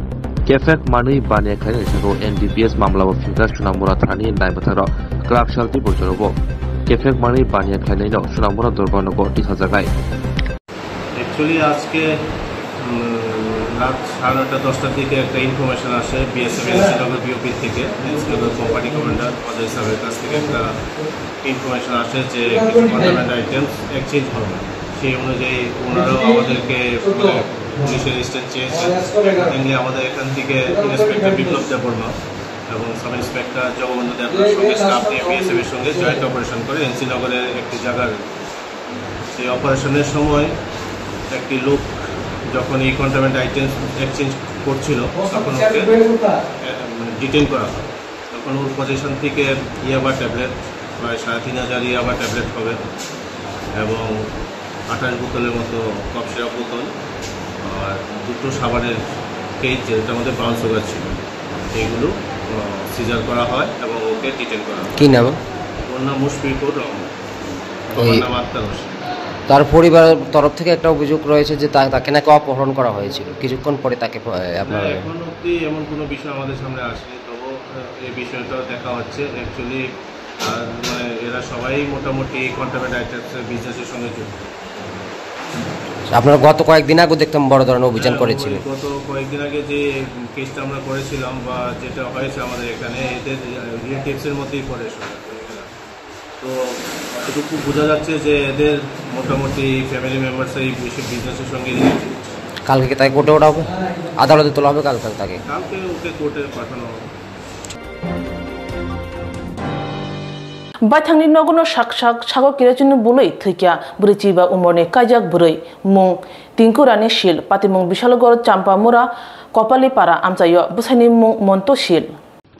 Kephek manwi baniya khlainai saka o N D P S mamla o phikha Sonamura thanani naima thangrok kwrak sal tei bochorogo kephek manwi baniya khlainaino Sonamura dorbar nogo tisajaknai. Actually, আজকে, উম, রাত সাড়ে নয়টা দশটার দিকে একটা ইনফরমেশন আসে BSF NC নগর বিওপি থেকে, এনসি নগর company commander Ajay স্যারের কাছ থেকে একটা ইনফরমেশন আসে যে কিছু কন্ট্রাব্যান্ড আইটেমস এক্সচেঞ্জ হবে। সেই অনুযায়ী ওনারাও আমাদেরকে, মানে, পুলিশের স্টেট চেয়েছেন। অ্যাকর্ডিংলি আমাদের এখান থেকে ইন্সপেক্টর বিপ্লব দেববর্মা এবং সাব ইন্সপেক্টর জগবন্ধু দেবনাথ সঙ্গে স্টাফ নিয়ে বিএসএফ এর সঙ্গে জয়েন্ট অপারেশন করে এনসি নগরের একটি জায়গার সেই অপারেশনের সময় একটি লোক যখন এই কন্ট্রাব্যান্ড আইটেমস এক্সচেঞ্জ করছিল, তখন ওকে, এ, মানে, ডিটেইন করা হয়। তখন ওর পজিশন থেকে ইয়াবা ট্যাবলেট, প্রায় সাড়ে তিন হাজার ইয়াবা ট্যাবলেট হবে এবং আঠাশ বোতলের মতো কফ সিরাপ বোতল আর দুটো সাবানের কেস, যেটার মধ্যে ব্রাউন সুগার ছিল, এইগুলো, আহ, সিজার করা হয় এবং ওকে ডিটেইন করা হয়। কি নাম? ওর নাম মুশফিকুর রহমান। বাবার ওই নাম আক্তার হোসেন। তার পরিবারের তরফ থেকে একটা অভিযোগ রয়েছে যে তা-, তাকে নাকি অপহরণ করা হয়েছিল। কিছুক্ষণ পরে তাকে প-, আপনারা না, এখন অবধি এমন কোনো বিষয় আমাদের সামনে আসেনি। তবু, আহ, এই বিষয়টা দেখা হচ্ছে। অ্যাকচুয়ালি, আহ, মানে, এরা সবাই মোটামুটি কন্ট্রাব্যান্ড আইটেমসের বিজনেসের সঙ্গে যুক্ত। আপনারা গত কয়েকদিন আগেও দেখতাম বড় ধরনের অভিযান হ্যাঁ, করেছিলেন। ওই গত কয়েকদিন আগে যে কেসটা আমরা করেছিলাম বা যেটা হয়েছে আমাদের এখানে, এদের, আহ, রিলেটিভসের মধ্যেই পড়ে সবাই। তো যতটুকু বোঝা যাচ্ছে যে এদের মোটামুটি ফ্যামিলি মেম্বার্স এই বিজনেসের সঙ্গে রিলেটেড। কালকে তাকে কোর্টে ওঠা হবে, আদালতে তোলা হবে কালকে তাকে। কালকে ওকে কোর্টে পাঠানো হবে। Baithangni nogono sak sak sago kerosene bului thwikya bwrwi chiba umorni kaijak bwrwi, mung Tinku Rani Sil, patimung Bishalgarh Champamura Kopalipara amchaio, bwsaini mung Monto Sil.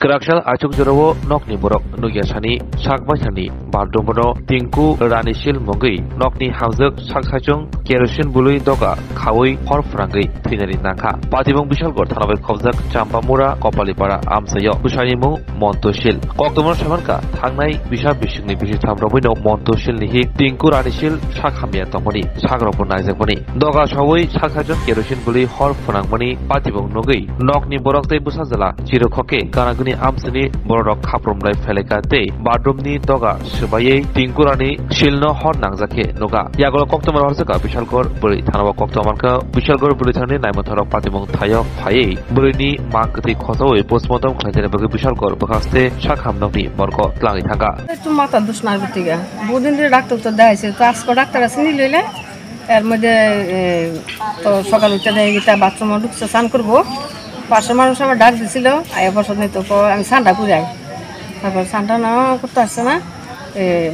Kwraksal achuk jorao nokni borok nukya sani sak baithangni bardumbono Tinku Rani Sil mungwi nokni hamjwk sak saichung kerosene bului doga khaui hor phrangwi thwinani nangkha. Patimung Bishalgarh thana bai khobjak Champamura Kopalipara amchaio bwsaini mung Monto Sil. Koktwmano saimankha, thangnai bisa bisingni bisingthamrogwino Monto Silni hik Tinku Rani Sil sak hamya tongmani, sakrokbo naijakmani. Doga saui sak saichung kerosene bului hor phrangmani patimung nugwi nokni borok tei bwsa jala chirokhoke ganagwini amchini bororok khaprum lai phailai kha tei bathroomni doga swbaiwi Tinku Rani Silno hor nangjak khe nukha. Yagulo koktwma horjakha Bishalgarh bwrwi thanao koktwma mankha. Bishalgarh bwrwi thanani naimwthangno patimung thaio phaiwi bwrwini mang kwtwi khochaui postmortem khlainani bagwi Bishalgarh bwkhaste sakham nokni morgo twlangwi thangkha. Chuma ta dusna bitiga. Budin de doctor to dai se, to asko doctor asini lele. এর মধ্যে, এ, তো সকাল উঠে দেখি গিয়ে বাথরুমে ঢুকছে, স্নান করবো। পাশের মানুষ আমার ডাক দিছিল, আয়া বসত নিত, কয়, "আমি স্নানটা করে আই।" তারপর স্নানটা না করতে আসছে না, এ,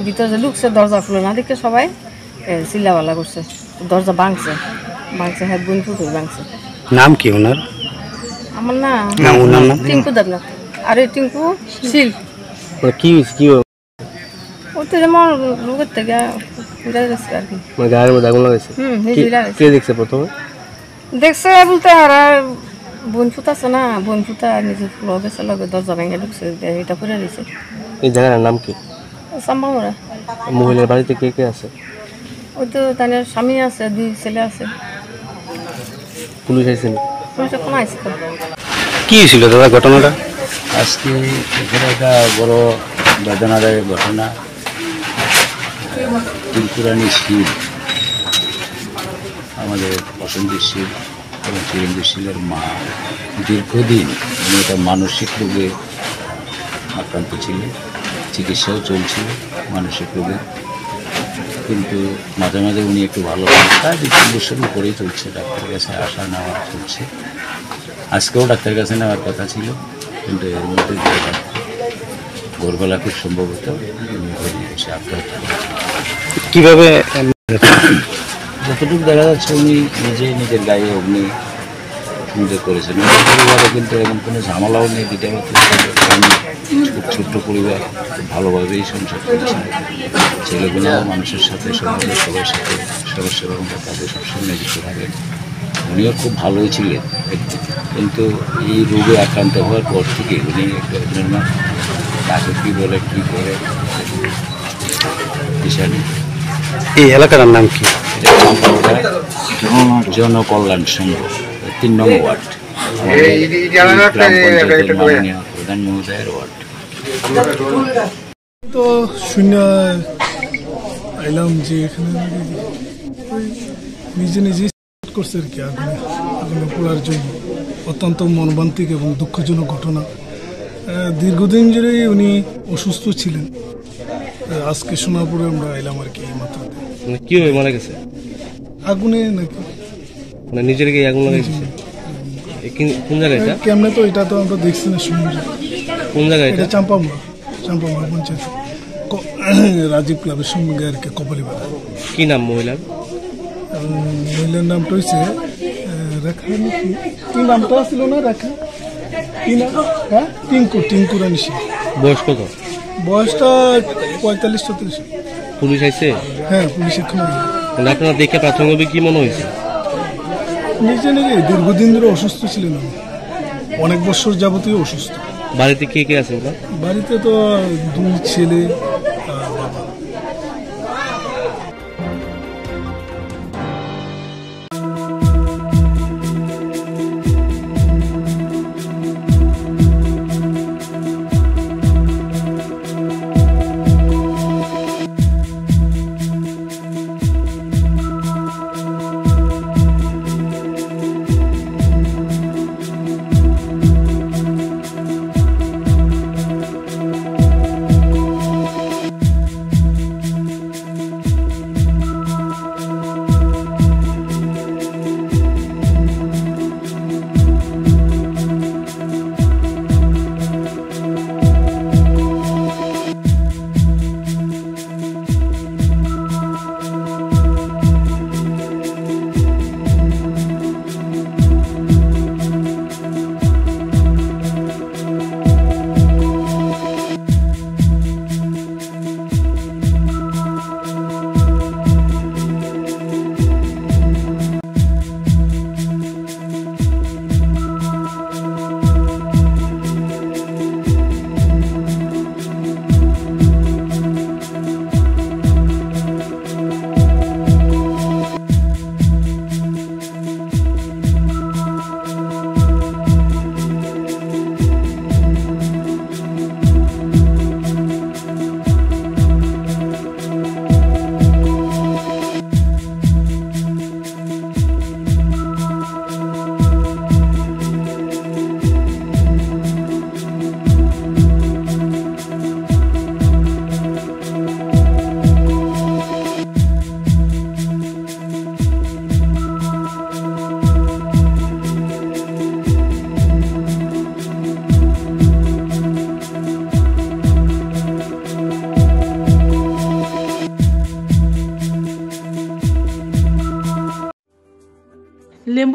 ভিতরে যে ঢুকছে, দরজা খুলে না দেখে সবাই, এ, চিল্লাপাল্লা করছে। দরজা ভাঙছে, ভাঙছে, হ্যাঁ, বোন পুকুর ভাঙছে। নাম কি ওনার? আমার নাম? না, ওনার নাম? টিঙ্কু দেবনাথ। আর এই টিঙ্কু শীল। মানে কি হয়েছে, কি ও তো যেমন রোগের থেকে উঠে গেছে আর কি। মানে গায়ের মধ্যে আগুন লাগাইছে? হুম, নিজে কে, লাগাইছে। কে দেখছে প্রথমে? দেখছে বলতে আর বোন ফুত আছে না, বোন ফুতা নিজে ফুলো গেছে, লগে দরজা ভেঙে ঢুকছে, এটা করে দিছে। এই জায়গাটার নাম কি? সাম্বামুরা। মহিলার বাড়িতে কে কে আছে? ওই তো তাদের স্বামী আছে, দুই ছেলে আছে। পুলিশ আইছে নি? পুলিশ এখন আইছে তো। কি হয়েছিল দাদা ঘটনাটা? আজকে এখানে একটা বড় বেদনাদায়ক ঘটনা। ত্রিপুরানি শীল, আমাদের প্রসেনজিৎ শীল এবং চিরঞ্জিত শীলের মা দীর্ঘদিন উনি একটা মানসিক রোগে আক্রান্ত ছিলেন, চিকিৎসাও চলছিল মানসিক রোগে। কিন্তু মাঝে মাঝে উনি একটু ভালো হন, প্রায় দুই তিন বছর উপরেই চলছে, ডাক্তারের কাছে আসা নেওয়া চলছে। আজকেও ডাক্তারের কাছে নেওয়ার কথা ছিল, কিন্তু এর মধ্যে যে ঘটনা ঘটলো, খুব সম্ভবত উনি ঘরে এসে আত্মহত্যা করেন। কিভাবে, এম, যতটুকু দেখা যাচ্ছে উনি নিজে নিজের গায়ে অগ্নি নিজে করেছেন। ওনার পরিবারে কিন্তু এমন কোনো ঝামেলাও নেই, দ্বিতীয়ত খুব ছোট্ট পরিবার, খুব ভালোভাবেই সংসার চলছে। ছেলেগুলো মানুষের সাথে, সমাজের সবার সাথে, সদস্যরা ওনার কাছে সবসময় নিযুক্ত থাকেন। উনিও খুব ভালোই ছিলেন, কিন্তু এই রোগে আক্রান্ত হওয়ার পর থেকে উনি একটা, আপনার মা কাকে কী বলে, কী করে, বিষয় নেই। এই এলাকার নাম কি? এটা চম্পামুড়া জনকল্যাণ সংঘ, তিন নম্বর ওয়ার্ড। আমাদের এই গ্রাম পঞ্চায়েতের মাননীয় প্রধান মহোদয়ের ওয়ার্ড। তো শুনে আইলাম যে এখানে ওই নিজে নিজে করছে আর কি আগুনে, আগুনে পোড়ার জন্য। অত্যন্ত মর্মান্তিক এবং দুঃখজনক ঘটনা। আহ, দীর্ঘদিন জুড়েই উনি অসুস্থ ছিলেন। আহ, আজকে শোনার পরে আমরা এলাম আর কি এই মাত্র। মানে কিভাবে মারা গেছে? আগুনে নাকি? মানে নিজের গায়ে আগুন লাগাই দিছে? এ কি, কোন জায়গা এটা? এই কেমনে তো এটা তো আমরা দেখছি না, শুনি না। কোন জায়গা এটা? এটা চাম্পামুড়া। চাম্পামুড়া পঞ্চায়েত। ক-, রাজীব ক্লাবের সঙ্গে আর কি, কপালিপাড়া। কি নাম মহিলার? উম, মহিলার নামটা হইছে, আহ, রেখা নাকি? কি নামটা ছিল না, রেখা? কি নাম? হ্যাঁ? টিঙ্কু, টিঙ্কু রানী সিং। বয়স কত? বয়সটা পঁয়তাল্লিশ ছত্রিশ। পুলিশ আইছে? হ্যাঁ, পুলিশ এখনো আইছে। মানে আপনারা দেখে প্রাথমিকভাবে কি মনে হয়েছে? নিজে নিজে দীর্ঘদিন ধরে অসুস্থ ছিলেন উনি। অনেক বছর যাবতীয় অসুস্থ। বাড়িতে কে কে আছে ওনার? বাড়িতে তো দুই ছেলে আর বাবা।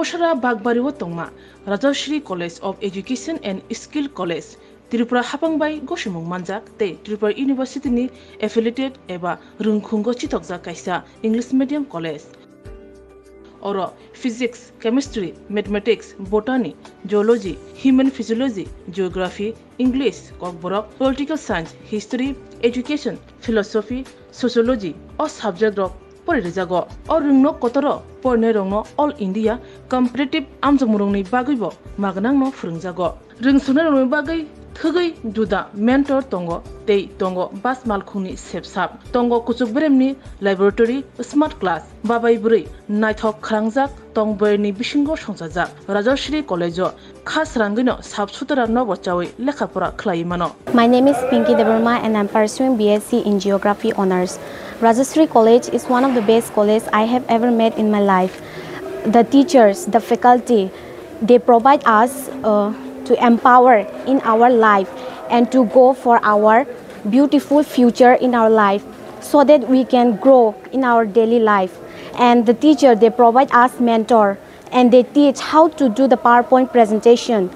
Sara Bagbari o tongma Rajashri College of Education and Skill College, Tripura hapang bai gosimung manjak tei Tripura University ni affiliated eba rwngkhungo chithokjak kaisa English medium college. Oro physics, chemistry, mathematics, botany, zoology, human physiology, geography, English, Kokborok, political science, history, education, philosophy, sociology o subject rok pori rijago. O rwngnok kotoro porinai rokno All India competitive amjokmung rokni bagwi bo magnangno phwrwngjago. Rwngswngnai rokni bagwi thwgwi juda mentor tongo tei tongo bus malkhungni sepsap, tongo kuchuk beremni laboratory, smart class, babai bwrwi naithok khwlangjak tong bwrwini bisingo songchajak. Rajashri College o kha srangwino sap sutra nobo chawi lekha pora khlaiwi mano. My name is Pinky Debbarma and I'm pursuing B S C in Geography Honours. Rajashri College is one of the best colleges I have ever met in my life. The teachers, the faculty, they provide us uh, to empower in our life and to go for our beautiful future in our life so that we can grow in our daily life. And the teacher, they provide us mentor and they teach how to do the PowerPoint presentation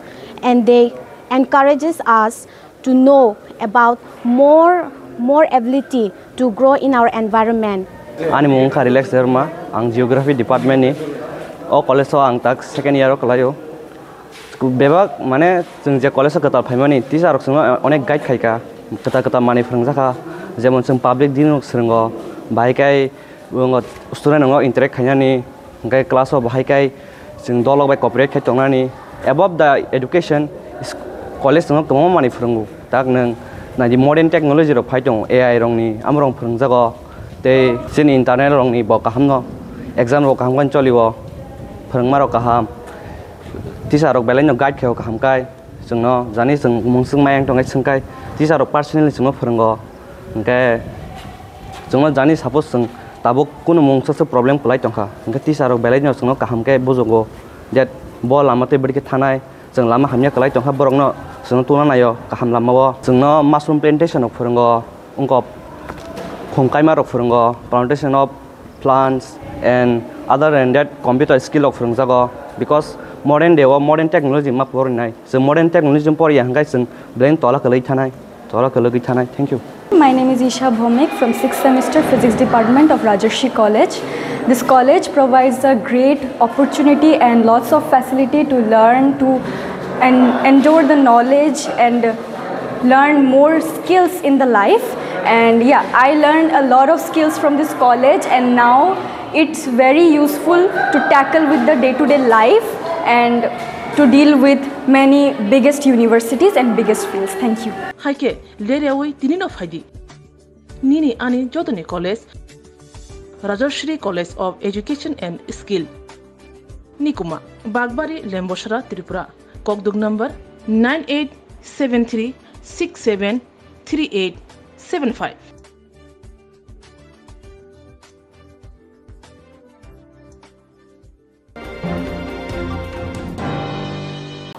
and they encourages us to know about more, more ability to grow in our environment. Ani mung wngkha Relax Debbarma, ang Geography Department ni. O college o ang tak second year o kwlaio. Bebak mane chwng je college o kwtal phaimani teacher rok chwngno onek guide khaika, kwtal kwtal manwi phwrwngjakha, jemon chwng public din rok swrwngo, bahai kai student rokno interact khainani, hwnkhe class o bahai kai chwng dolok bai cooperate khai tongnani. Above the education, college chwngno kwbangma manwi phwrwngo. Tak nwng naidi modern technology rok phai tongo, A I rokni, amorok phwrwngjago. Tei chini internal rokni bo kaham no, exam rok kaham khe cholio, phwrwngma rok kaham, teacher rok belai no guide khaio kaham kai, chwngno jani chwng mungswk mayang tongkhe swngkai, teacher rok personally chwngno phwrwngo, hwnkhe chwngno jani suppose chwng tabuk kunu mungsa se problem kwlai tongkha, hwnkhe teacher rok belai no chwngno kaham khe bujugo, that bo lama tei bwrwi khe thanai, chwng lama hamya kwlai tongkha, borokno chwngno tungna naio kaham lamao. Chwngno mushroom plantation rok phwrwngo, wngkok khum kaima rok phwrwngo, plantation of plants and other than that computer skill rok phwrwngjago, because modern day o modern technology ma porinai. Chwng modern technology poriya hwnkhe chwng belai tola kwlwi thanai. Tola kwlwgwi thanai. Thank you. My name is Isha Bhowmik from sixth semester Physics Department of Rajarshi College. This college provides a great opportunity and lots of facility to learn, to and endure the knowledge and learn more skills in the life. And yeah, I learned a lot of skills from this college, and now it's very useful to tackle with the day-to-day life and to deal with many biggest universities and biggest fields. Thank you. Haikhe, leriawi tini no phaidi. Nini ani jotoni college, Rajashri College of Education and Skill. Nikuma, Bagbari, Lembosara, Tripura. Kokduk number nine eight seven three six seven three eight seven five.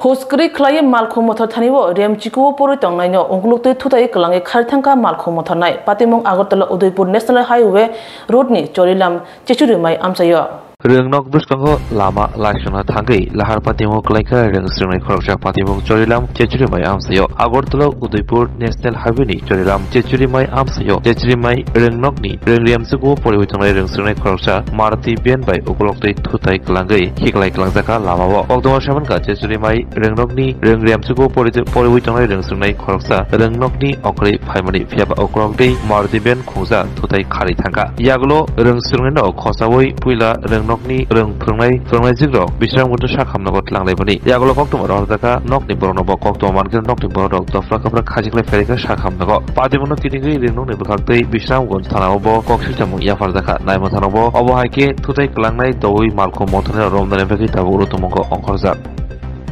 Huskwrwi khlaiwi malkhung mothor thani o remchikuo porwi tongnaino ungkuluk twi thutai kwlangwi khari thangkha malkhung mothornai. Patimung Agartala Udaipur National Highway road ni Chorilam Chechuri mai amchaio. Rwngnok bwskango lama laisungna thangwi lahar patimung kwlaikha rwng swrwngnai khoroksa patimung Chorilam Chechuri mai amchaio. Agartala Udaipur National Highway ni Chorilam Chechuri mai amchaio. Chechuri mai rwngnokni rwng remchikuo porwi tongnai rwng swrwngnai khoroksa Maruti van bai ukulok twi thutai kwlangwi khiklai kwlangjakha lamao. Koktwma sabankha Chechuri mai rwngnokni rwng remchikuo porwi tongnai rwng swrwngnai khoroksa rwngnokni okrwi phaimani, phiyaba ukulok twi Maruti van khungsa thutai khari thangkha. Yagulo rwng swrwngnaino khosaui puila rwngnokni rwng phwrwngnai phwrwngnaijwkrok Bisramganj sakhamnogo twlanglaimani. Yagulo koktwma rohorjakha nokni borokno bo koktwma mankhe nokni borokrok dopra kapra khajiklai phairikha sakhamnogo. Patimungno kitingwi rwngnokni bwkhaktwi Bisramganj thanao bo kok swithamung yapharjakha. Naimwthanobo obo hai khe thutai kwlangnai doui malkhung mothornai romnani bagwi tabuk rwtongmungo ongkhorjak.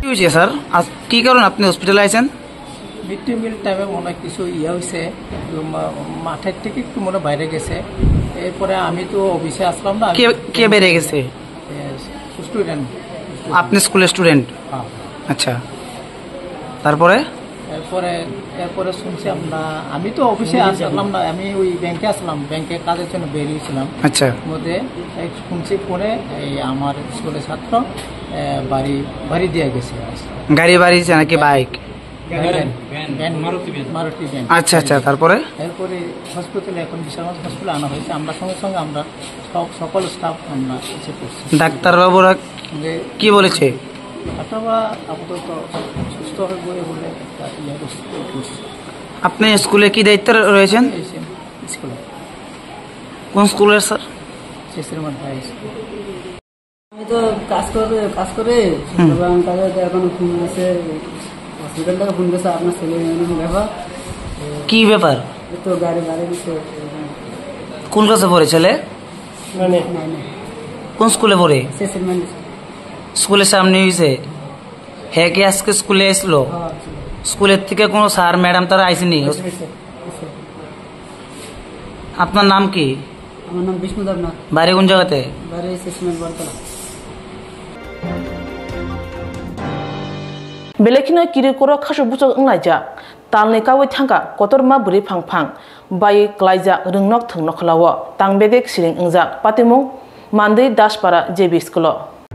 কি হয়েছে স্যার? আজ কি কারণে আপনি হসপিটালে আছেন? Mid day meal টাইমে মনে হয় কিছু ইয়ে হয়েছে, মা-, মাঠের থেকে একটু মনে হয় বাইরে গেছে। এরপরে আমি তো অফিসে আসলাম না, আমি কে, কে বেরিয়ে গেছে? এ, স্টুডেন্ট। আপনি স্কুলের স্টুডেন্ট? হ্যাঁ। আচ্ছা, তারপরে? এর পরে, এরপরে শুনছি আমরা, আমি তো অফিসে আসলাম না, আমি ওই ব্যাংকে আসলাম, ব্যাংকে কাজের জন্য বেরিয়েছিলাম। আচ্ছা। মধ্যে এই শুনছি ফোনে, এই আমার স্কুলের ছাত্র, এ, বাড়ি, বাড়ি দিয়ে গেছে। গাড়ি বাড়ি দিছে নাকি bike? Van, van, van, Maruti van. Maruti van. আচ্ছা, আচ্ছা, তারপরে? এরপরে হসপিটালে, এখন বিশালগঞ্জ হসপিটালে আনা হয়েছে। আমরা সঙ্গে সঙ্গে আমরা সব, সকল স্টাফ আমরা এসে পড়ছি। ডাক্তারবাবুরা যে কি বলেছে? ডাক্তারবাবুরা আপাতত সুস্থ হয়ে বলে একটা ইয়ে করছে। আপনি স্কুলে কি দায়িত্বে রয়েছেন? এই যে স্কুলে। কোন স্কুলের স্যার? চেস্টারম্যান হাই স্কুল। আমি তো কাজ করে, কাজ করে, হুম। তারপর আমি তাদের এখন ফোন আছে, হসপিটাল থেকে ফোন করছে, "আপনার ছেলে এমন ব্যাপার।" কি ব্যাপার? এই তো গাড়ি, গাড়ি দিচ্ছে। কোন ক্লাসে পড়ে ছেলে? মানে? মানে। কোন স্কুলে পড়ে? শেষের মানে। স্কুলের সামনে হয়েছে? হ্যাঁ, কি আজকে স্কুলে আসলো? হ্যাঁ, ছিল। স্কুলের থেকে কোনো স্যার ম্যাডাম তারা আইসেনি? আইসে, আইসে, আইসে। আপনার নাম কি? আমার নাম বিষ্ণু দেবনাথ। বাড়ি কোন জায়গাতে? বাড়ি শেষমেশ বটতলা। Belai kheno kiri koro khasu buchok wnglaijak. Talni kaui thangkha kotorma bwrwi phang phang bai klaijak rwngnok thwng nokhlao tang bedek siring wngjak patimung Mandwi Daspara J B school-o.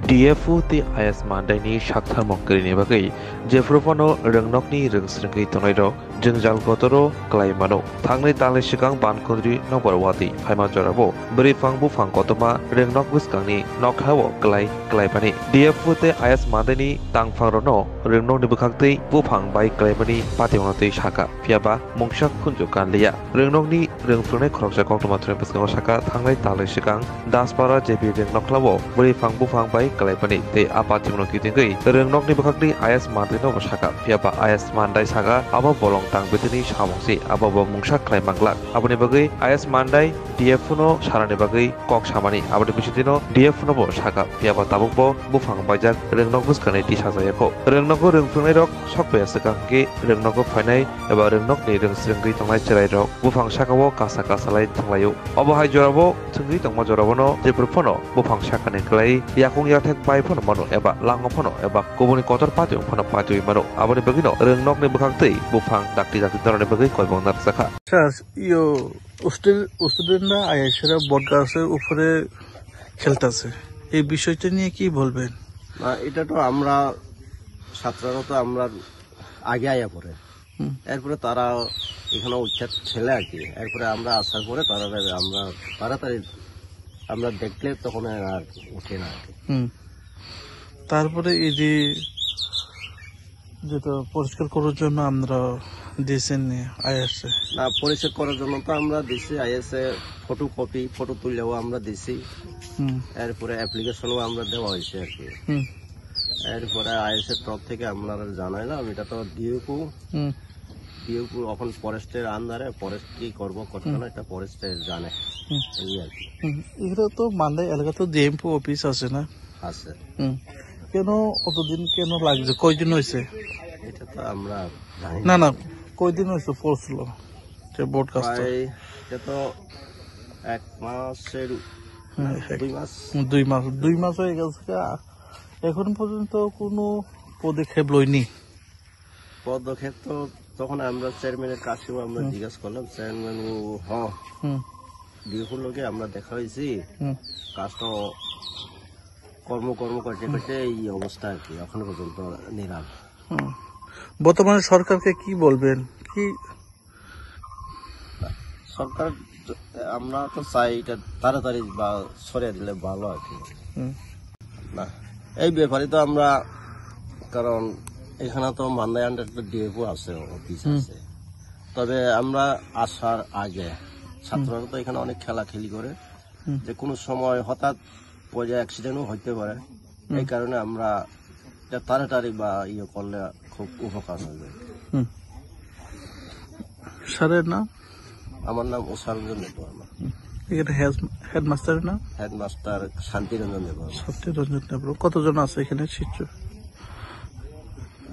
D F O tei I S Mandaini saktharmung kwrwini bagwi jephuru phano rwngnokni rwngsrwngwi tongnairok jwngjal kotoro klai mano. Thangnai talni swkang bankondri nokbar watwi phaima jorao bwrwi phang buphang kotorma rwngnok bwskangni nokhlao klai klaimani. D F O tei I S Mandaini tangphangrokno rwngnokni bwkhaktwi buphang bai klaimani patimungno twi sakha. Phiya ba mungsa khunju kanliya. Rwngnokni rwngphwrwngnai khoroksa koktwma thwngnaini bwskango sakha, thangnai talni swkang Daspara J B rwngnokhlao bwrwi phang buphang bai kwlaimani tei a patimungno kitingwi rwngnokni bwkhakni I S Mandaino bo sakha. Phiya ba I S Mandai sakha, abo bolong tang betini samung se, abo bo mungsa khlai manglak. Aboni bagwi I S Mandai D F no sarani bagwi kok samani, aboni bisingtwino D F no bo sakha. Phiya ba tabuk bo buphang baijak rwngnok bwskangni tisa jayakho. Rwngnogo rwngphwrwngnairok sok paiya swkang hwnkhe rwngnogo phainai eba rwngnokni rwngsrwngwi tongnai chwrairok buphang sakao kasa kasa lai thwnglaio. Obo hai jorabo thwngwi tongma jorabono jephuru phano buphang sakani kwlai yakung yathek bai phano mano eba lango phano eba kubuni kotor patiung phano patiui mano. Aboni bagwino rwngnokni bwkhak twi buphang dakti dakti norani bagwi koibong narwkjakha. Sir, ইয়ো, hostel, স্টুডেন্টরা আইএসএরা বট গাছের উপরে খেলতেছে, এই বিষয়টা নিয়ে কি বলবেন? না, এটা তো আমরা সাধারণত আমরা আগে আয়া পড়ে। হুম। এরপরে তারা এখানে উচ্ছেদ খেলে আর কি। এরপরে আমরা আসার পরে তারা, আমরা তাড়াতাড়ি আমরা দেখলে তখন আর উঠে না আর কি। হুম। তারপরে এই যে যেটা পরিষ্কার করার জন্য আমরা দিয়েছেন আইএসএ? না, পরিষ্কার করার জন্য তো আমরা দিছি আইএসএ, ফটোকপি, ফটো তুলেও আমরা দিছি। হুম। এরপরে অ্যাপ্লিকেশনও আমরা দেওয়া হয়েছে আর কি। হুম। এরপরে আইএসএর তরফ থেকে আমরা জানাইলাম, এটা তো ডিএফও, হুম। ডিএফও এখন ফরেস্টের আন্ডারে, ফরেস্ট কি করবো করতে হুম। না, এটা ফরেস্টে জানে, হুম। এই আর কি। হুম। এখানে তো মান্দাই এলাকা তো ডিএমপি অফিস আছে না? আছে। হুম। কেন অতদিন কেন লাগছে? কয়দিন হয়েছে? এটা তো আমরা জানি না, না। না, কয়দিন হয়েছে পড়ছিল যে বট গাছটা? প্রায় এটা তো এক মাসের, হ্যাঁ, না, এক, দুই মাস। দুই মাস, দুই মাস হয়ে গেছে। এখন পর্যন্ত কোনো পদক্ষেপ লইনি। পদক্ষেপ তো তখন আমরা চেয়ারম্যানের কাছেও আমরা হুম। জিজ্ঞাসা করলাম, চেয়ারম্যান ও, "হ, হুম। বিপুল লোকে আমরা দেখা হয়েছি, হুম। কাজটা কর্ম কর্ম করতে হুম। করতে এই অবস্থা আর কি, এখনো পর্যন্ত নিরাম।" হুম। বর্তমানে সরকারকে কি বলবেন? কি সরকার, আমরা তো চাই এটা তাড়াতাড়ি বা সরিয়ে দিলে ভালো আর কি। হুম। না, এই ব্যাপারে তো আমরা, কারণ এখানে তো মান্দাই আন্ডার একটা ডিএফও আছে, অফিস হুম। আছে। তবে আমরা আসার আগে ছাত্ররা তো এখানে অনেক খেলাখেলি করে, হুম। যে কোনো সময় হঠাৎ পড়ে অ্যাক্সিডেন্টও হইতে পারে। হুম। এই কারণে আমরা এটা তাড়াতাড়ি বা ইয়ে করলে খুব উপকার হবে। হুম। স্যারের নাম? আমার নাম উষা রঞ্জন দেববর্মা। হুম। এখানে হেড-, হেডমাস্টারের নাম? হেডমাস্টার শান্তি রঞ্জন দেববর্মা। শান্তি রঞ্জন দেববর্মা। কতজন আছে এখানে শিক্ষক?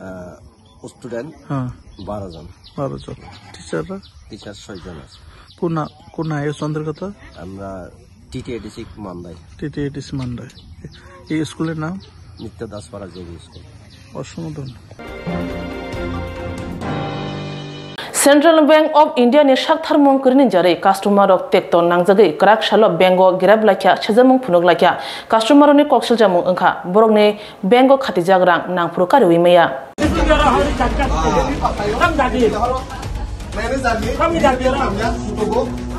আহ, স্টুডেন্ট হ্যাঁ। বারো জন। বারো জন। টিচাররা? টিচার ছয় জন আছে। কোন, কোন আইএস অন্তর্গত? আমরা টিটিএডিসি মান্দাই। টিটিএডিসি মান্দাই। এই স্কুলের নাম? নিত্য দাসপাড়া জেবি স্কুল। অসংখ্য ধন্যবাদ। Central Bank of India ni saktharmung kwrwini jarwi customer rok tekto nangjagwi kwrak salo bank o girap laikha, sejamung phunuk laikha. Customer rokni kok siljamung wngkha, borokni bank o khatijak rang nangphuru kariwi maya. Manager ni, kami dah biar.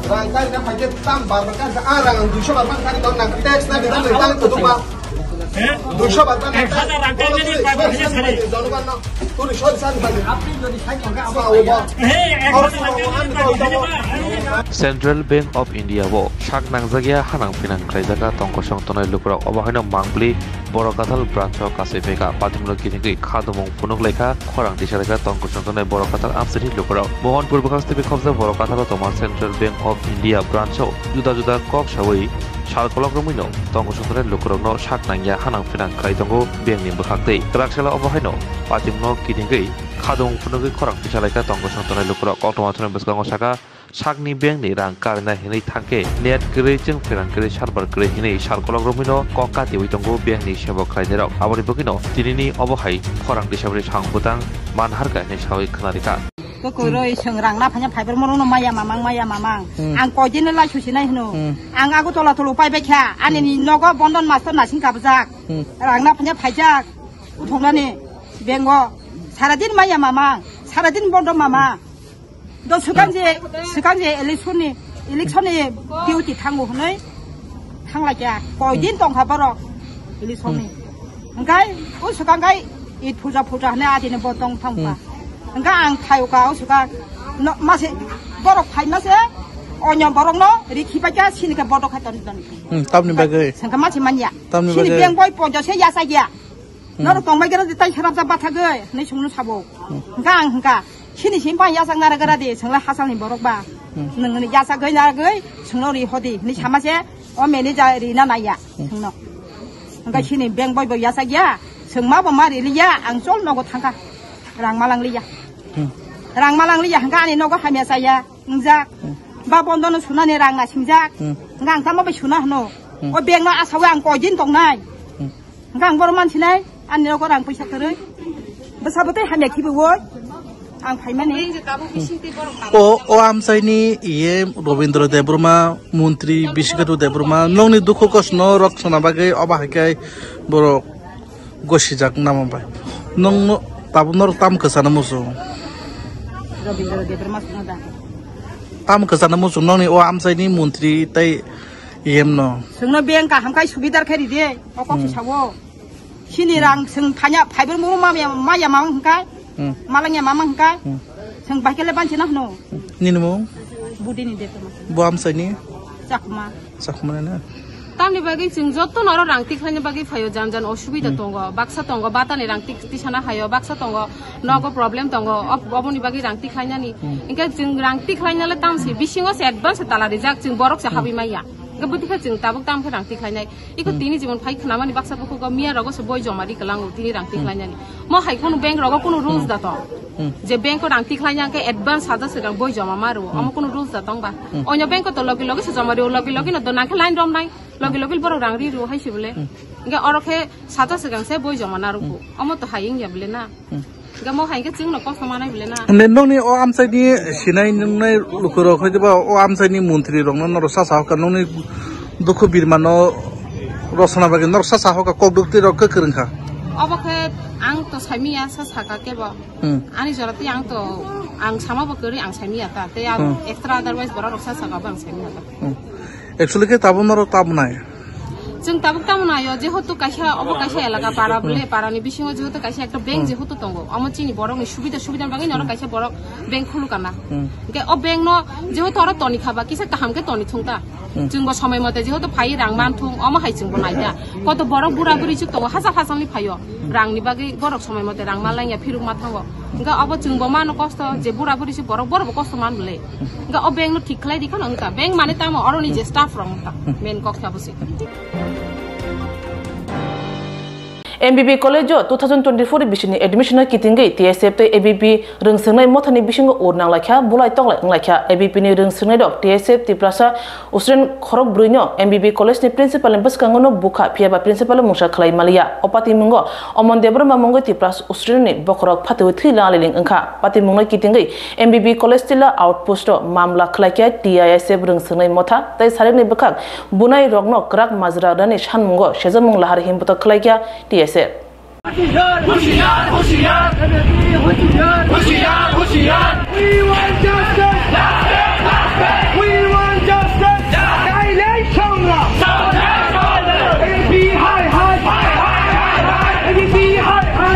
Rang kari na pakai tam bar kan, ah, rang dui so bar kan kari don na, tax na, kita lebih tahu tu, Pak. Dui so bar kan. Ek hazar rang kari na, Pak, ini sari. Jono kan, no. Tu ni so sari sari. Apa yang jadi saya kau nggak apa ya? Hei, ek hazar rang kari na, Pak, ini, Pak. Central Bank of India o sak nangjak ya hanang phinang khlaijak a tong kosong tongnai lukurok, obo haino Mangpili Borok Kathal branch o kasui phaikha. Patimno kitingwi khadumung phunuk laikha, khorang tisa laikha tong kosong tongnai Borok Kathal amchaini lukurok. Mohanpur bwkhak stephi khobjak Borok Kathal o tongma Central Bank of India branch o juda juda kok sawi sal kolok romwino tong kosong tongnai lukurokno sak nangya hanang phinang khlai tongo bank ni bwkhaktwi. Kwrak salo obo haino patimno kitingwi khadumung phunugwi khorang tisa laikha tong kosong tongnai lukurok. Koktwma thani bwskango saka, sakni bank ni rang karina hinwi thangkhe net kwrwi chwng pherang kwrwi server kwrwi hinwi sal kolok romwino kok katiwi tongo bank ni sebok khlainairok. Aboni bagwino tinini obo hai khorang tisabri samung bwtang manharkha hinwi sawi khwnarikha. Kwrwi chwng rang naphanya phaibar morono maya mamang, maya mamang. Hmm. Ang koidino lai susinai hwno. Hmm. Ang ago tola tolo paibaikha. Ani, hmm, nogo Bondon master nasing kabjak. Hmm. Rang naphanya phaijak. Uthoknani bank o. Saradin maya mamang. Saradin Bondon mama. Do swkang je, swkang je election ni, election ni duty thango hwnwi thanglaikha. Koidin tongkha borok election ni. Hmm. Hwnkhe o swkang khai Eid puja puja hwnwi adini bo tong thangkha. Hmm. Hwnkhe ang phaio kha o swkang no, mase borok phai mase onyo borokno rikhi paikha, sini khe bodo khai ton ton. Hmm, tamni bagwi. Sengkha mase manya. Tamni bagwi. Sini beng boi pojo se yasa gya. Hmm. Norok tongbai khe tai sarapsa bathagwi hinwi songno sabo. Hmm. Hwnkha ang hwnkha, "Sini sim phai yachak nara gara di, sengla hasalni borok ba." Hmm. Nungni yachagwi naragwi sengno ri hodi hinwi sama se, o manager rina naiya, hmm, sengno. Hwnkha, hmm, sini bank boi boi yachak ya, sengma bo ma riliya, ang chol nogo thangkha. Rang malang liya. Hmm. Rang malang liya, hwnkha ani nogo hamya chaya, wngjak. Hmm. Ba Bondon no sunani rang na singjak. Hmm. Hwnkha ang tamo bai suna hwno. Hmm. O bank no asawi ang koidin tongnai. Hmm. Hwnkha ang borok mansinai, ani nogo rang puisa kwrwi. Bwsa bwtwi hamya khibiwi ang phaimani. O, o amchaini iye Robindra Debbarma, montri Bishikatu Debbarma, nokni dukhu kosto no rok sona bagwi obo hai khe borok gosijak namo bai. Nokno tabuk norok tam kwchana muchung. Robindra Debbarma sona da. Tam kwchana muchung nokni o amchaini montri tei E M no. Chwngno bank kaham khai subidar khai ride, o kok, hmm, sawo. Chini rang chwng phanya, phaibar muru ma ya, ma ya ma hwnkha. Hmm. Malangya mama hwnkha. Hmm. Chwng bahai khe le banchina hwno. Nini mung? Budini de tongma. Bo amchaini? Chakma. Chakma na? Tamni bagwi chwng joto noro rang tikhlaina bagwi phaio, jan jan osubida, hmm, tongo, baksa tongo, batani rang tik tisana haio, baksa tongo, nogo problem tongo, ob-, oboni bagwi rang tikhlainani. Hmm. Hwnkhe chwng rang tikhlaina le tamsi, bisingo se advance tala rijak, chwng borok se, hmm, habwi maya. Hwnkhe bwtwi khe chwng tabuk tamo khe rang tikhlainai. Iko, hmm, tini jemon phai khwnamani baksa bukugo miya rogo se boi joma ri kwlango tini rang, hmm, tikhlainani. Mo hai kheno bank rogo kuno rules, hmm, da tong. Hmm. Je bank o rang tikhlaina hwnkhe advance saja swkang boi joma ma rwo. Hmm. Omo kuno rules da tong ba? Hmm. Onyo bank o to logi logi se joma rwo, logi logi no do nang khe line romnai. Logi logi borok rang ri rwo hai se bole. Hmm. Hwnkhe oro khe saja swkang se boi joma na rwgo. Hmm. Omo to hai wngya bole na. Hmm. Gamo hai khe chwngno kosto manai bole na. Hwnde nokni o amchaini sinai nungnai lukurok hoi diba o amchaini montri rokno norok sa sahokha nokni dukhu birmano rosona bagwi norok sa sahokha kok duk twi rok kwrwng kha. Obo khe ang to saimiya sa saka kebo. Hmm. Ani jora twi ang to ang sama bo kwrwi ang saimiya ta tei ang, hmm, extra otherwise borok rok sa saka bo ang saimiya ta. Hmm. Actually khe tabuk norok tabuk nai. Chwng tabuk tamo naio, jehetu kaisa, obo kaisa elaka para, hmm, bole, parani bisingo jehetu kaisa ekta bank, hmm, jehetu tongo, omo chini borokni subida, subida bagwi norok, hmm, kaisa borok bank khulukana. Hmm. Hwnkhe o bank no jehetu oro toni khaba, kisa kaham khe toni thung ta. Hmm. Chwngbo somoi mote jehetu phai rang man thung, omo hai chwngbo nai ta. Koto borok bura buri chuk tongo, hachal hachalni phaio. Hmm. Rangni bagwi borok somoi mote rang man langya, phiruk ma thango. Hwnkhe obo chwngbo mano kosto, je bura buri se borok, borok bo kosto man bole. Hwnkhe o bank no thik khlai di kheno wngkha. Bank mane tamo oroni je staff rok wngkha. Main kok khe abo se. M B B College o two thousand twenty-four bisini admission no kitingwi T S F tei A B P rwngswngnai mothani bisingo ur nanglaikha, bulai toklai wnglaikha. A B P ni rwngswngnai rok T S F Tiprasa student khorok brwi no M B B College ni principal ni bwskango no bukha, phiya ba principal o mungsa khlai maliya. O patimungo Omon Debbarma mungwi Tiprasa student ni bokhorok phatwi thwi laliling wngkha. Patimung no kitingwi M B B College tila outpost o mamla khlaikha T I S F rwngswngnai motha tei sarikni bwkhak bunai rokno kwrak majra rani sanmungo sejamung lahar himbotok khlaikha T S F. होशियार, होशियार, होशियार, होशियार, होशियार। We want justice। We want justice। Silence সংগ্রাম। A B P hi hi। A B P hi hi।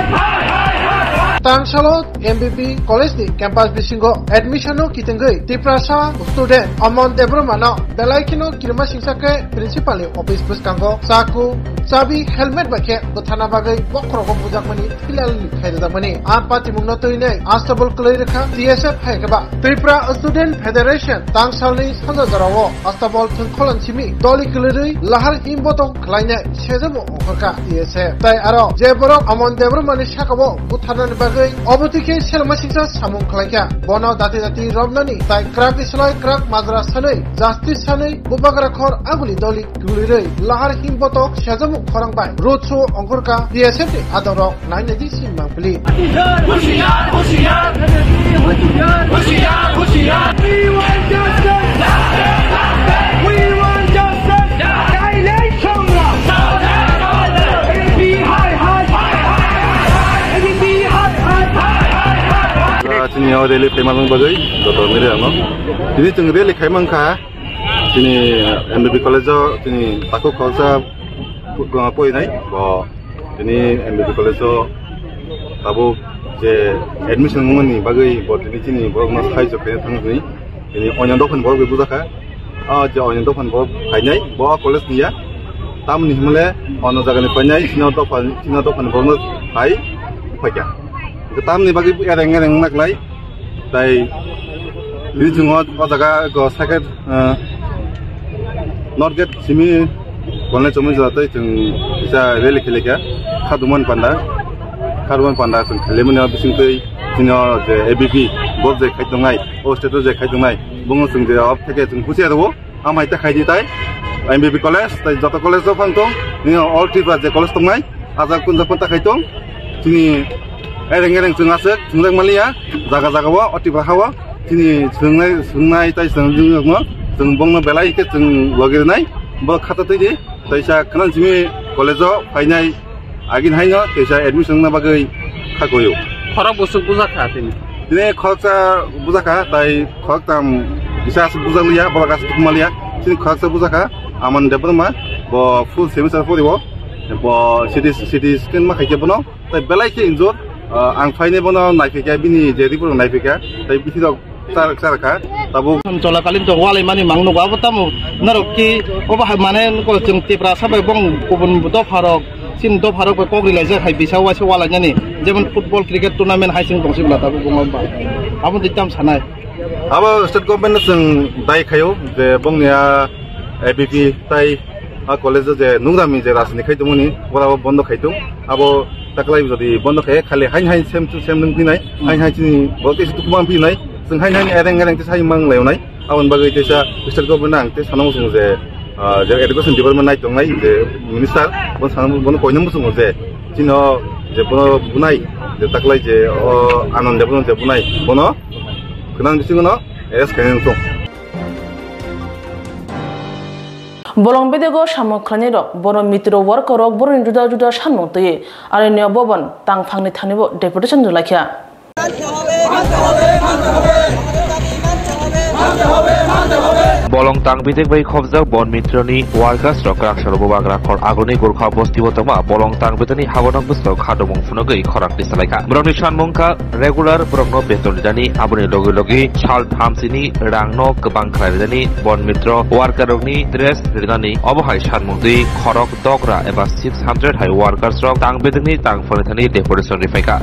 Tangsalo M B B College ni campus bisingo admission no kitingwi Tiprasa student Omon Debbarma no belai kheno kirima singsa khe principal ni office bwskango chaku, chabi, helmet bai khe bwtharna bagwi bokhorogo bujakmani thwilalni khairwjakmani. A patimungno twinai astabol kwlwi rwkha T S F hai khe ba Tripura Student Federation tangsalni sanja jorao astabol thwngkholan simi doli kwlwirwi lahar himbotok khlainai sejamo ongkhorkha T S F. Tai aro je borok Omon Debbarmani sakao butharnani bagwi obo twi khe selma singsa samung khlaikha, bono dati dati romnani tai kwrakni slai kwrak majra sanwi justice sanwi bubagra khor aguli doli kwlwirwi lahar himbotok sejamung khorang bai road show ongkhorkha T S F ni adongrok nainai di sini mangpili. होशियार, होशियार, होशियार, होशियार। We want justice। We want justice। Silence সংগ্রাম। A B P hi hi। A B P hi hi। Chini o rally khaimani bagwi joto miri ano. Tini chwng rally khaimang kha. Chini M B B College o chini takhuk khoroksa porinai bo tini M B B College o tabuk je admission wngmani bagwi bo tini chini borokno sahajyo khaina thangwi tini oino dophani borok bai bujakha. O je oino dophani borok phainai bo college ni ya tamni hwnle ono jagani phainai chini dopha chini dophani borokno phai phaikha. Tamni bagwi ereng ereng wngna khlai. Tai tini chwng o jaga go cycle, ah, North Gate simi konle chomwi jora tei chwng kisa rally khe laikha Khadumani panda, Khadumani panda chwng khalimani bising twi chini o je A B P bo je khai tongnai, o state o je khai tongnai, bono chwng je off theke chwng husiya rwo. Amai ta khai di tai, M B B College, tai joto college o phang tong, nini all Tripura je college tongnai, ajak kunja pon ta khai tong, chini ereng ereng chwng aswk, chwng rek maliya, jaga jaga o, o Tripura ha o, chini chwngnai, chwngnai tai chwng jwng no, chwng bongno belai khe chwng logi rwnai, bo khata twi di, tai sa khna chini college o phainai, Agin haino kaisa admission wngna bagwi kha koyo. Khorok bwswk bujak kha tini? Tini khoroksa bujak kha, tai khoroktham kisa aswk bujak liya, borok aswk tukma liya. Tini khoroksa bujak kha, Aman Debbarma, bo full semester pori o, bo C T, C T scan ma khaikhe bono, tai belai khe injure, ah, ang phainai bono naiphaikha, bini je report naiphaikha, tai bisi rok Char-, charkha, tabuk. Cholakalin to walai mani mang nugo, abo tamo norok ki, obo hai mane nugo chwng Tiprasa bai bong kubun dopha rok, chini dopha rok bai kok rilai jak hai bisa waisa walai nani, jemon football, cricket tournament hai chwng tong sibla tabuk bong abo. Abo di tam sanai. Abo state government no chwng dai khayo je bongni a A B P tai a college o je nugrami je rajniti khai tongmani, ora o bondo khai tong. Abo taklai jodi bondo khai khali hain hain sem sem nung pinai, hain hain chini bo kisi tukuma pinai, chwng hain hain ereng ereng kisa mang lai nai. Aboni bagwi kisa state government ang te sanamo chwng je, ah, je education department nai tongnai je minister, bo sanamo bono koinamo chwng je chino je bono bunai je taklai je o Anand Debbarma je bunai bono khwnang bisingo no arrest khainani tong. Bolong bedego samung khlainai rok, bono mitro worker rok boroni juda juda sanmung twi aroni bobon tangphangni thani bo deputation rwlaikha. Bolong tang bidek bai khobjak Bon Mitroni workers rok kwrak salo bubagra khor agoni Gurkha bosti o tongma Bolong tang bidani habonok bwswk khadumung phunugwi khorang tisalaikha. Borokni sanmung kha regular borokno beton rijani, aboni logi logi sal thamsini rangno kwbang khlai rijani, Bon Mitro worker rokni dress rijani, obo hai sanmung twi khorok dogra eba six hundred hai workers rok tang bedekni tang phani thani deputation riphaikha.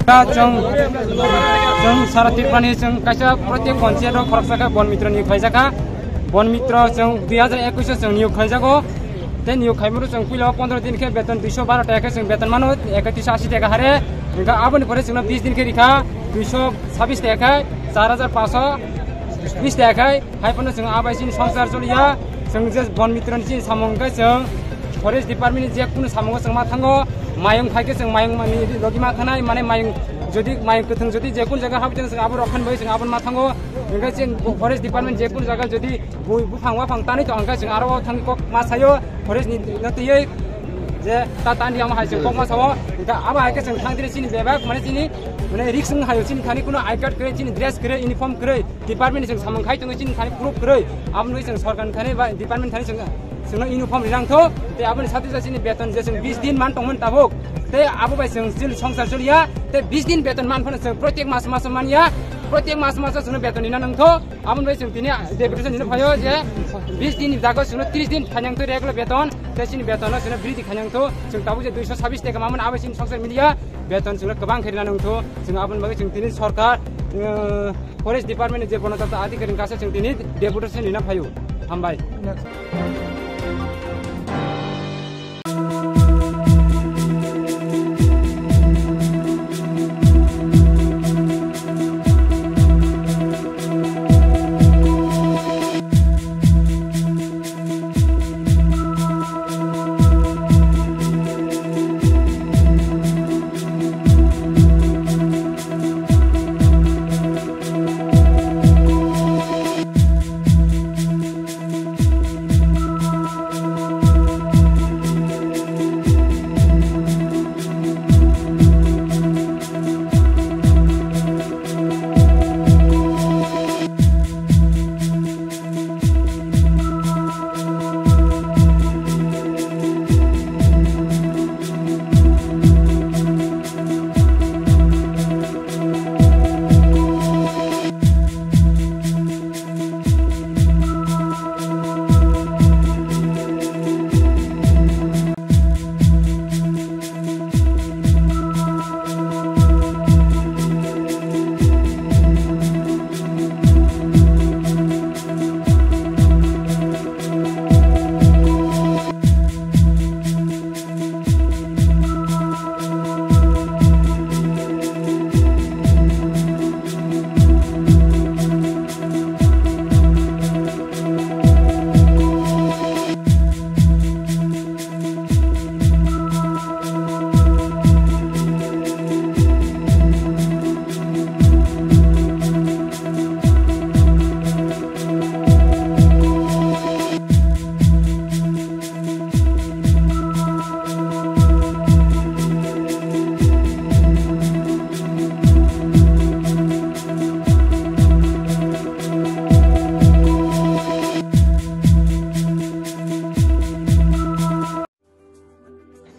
Da chwng, chwng sara Tripurani chwng kaisa protek panchayat o khoroksa khe Bon Mitro niyok khlaijakha. Bon Mitro chwng dui hajar ekwis o chwng niyok khlaijago. Niyok khaimuru chwng puila pondro din khe beton duiso baro taka khe chwng beton mano, ekatris ashi taka hare. Hingkha aboni pore chwngno bis din khe rikha duiso sabis taka khe char hajar paanso bis taka khe. Hai phano chwng abai chini songsar choliya. Chwng je bon mitro ni chini samung khe chwng forest department ni je kunu samungo chwng ma thango. Mayung khai khe chwng mayung mani logi ma thanai, mane mayung jodi mayung kwthwng jodi je kunu jaga habi chwng abo rokhan bai chwng abon ma thango. Hingkhe chwng forest department je kunu jaga jodi bui buphang waphang tanwi tong hwnkhe chwng aro o thangwi kok ma sayo, forest ni no twiwi je ta tandi amo hai chwng kok ma sao. Hingkhe abo hai khe chwng thang dire chini bebak mane chini mane risk wng hayo chini thani kuno I card kwrwi, chini dress kwrwi, uniform kwrwi, department ni chwng samung khai tongwi chini thani proof kwrwi. Abo nwi chwng sorkar ni thani ba department thani chwng chwngno uniform rinang tho. Tei aboni satwi sa chini beton je chwng bis din man tongmani tabuk. Tei abo bai chwng chini songsar choliya. Tei bis din beton man phano chwng protek mas mas manya. Protek mas mas chwngno beton rina nang tho. Aboni bai chwng tini deputation hino phaio je bis din ni jaga chwngno tris din khainang twi regular beton, tei chini beton no chwngno bridi khainang tho. Chwng tabuk je duiso sabis taka mamani abo chini songsar milia beton chwngno kwbang khe rina nang tho. Chwng aboni bagwi chwng tini sorkar, eh, forest department ni je bono tata adhikari ni kaisa chwng tini deputation hino phaio. Hambai.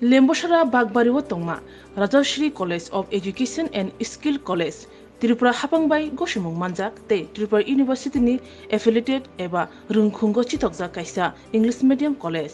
Lembusara Bagbari o tongma Rajashri College of Education and Skill College, Tripura hapang bai gosimung manjak tei Tripura University ni affiliated eba rwngkhungo chithokjak kaisa English medium college.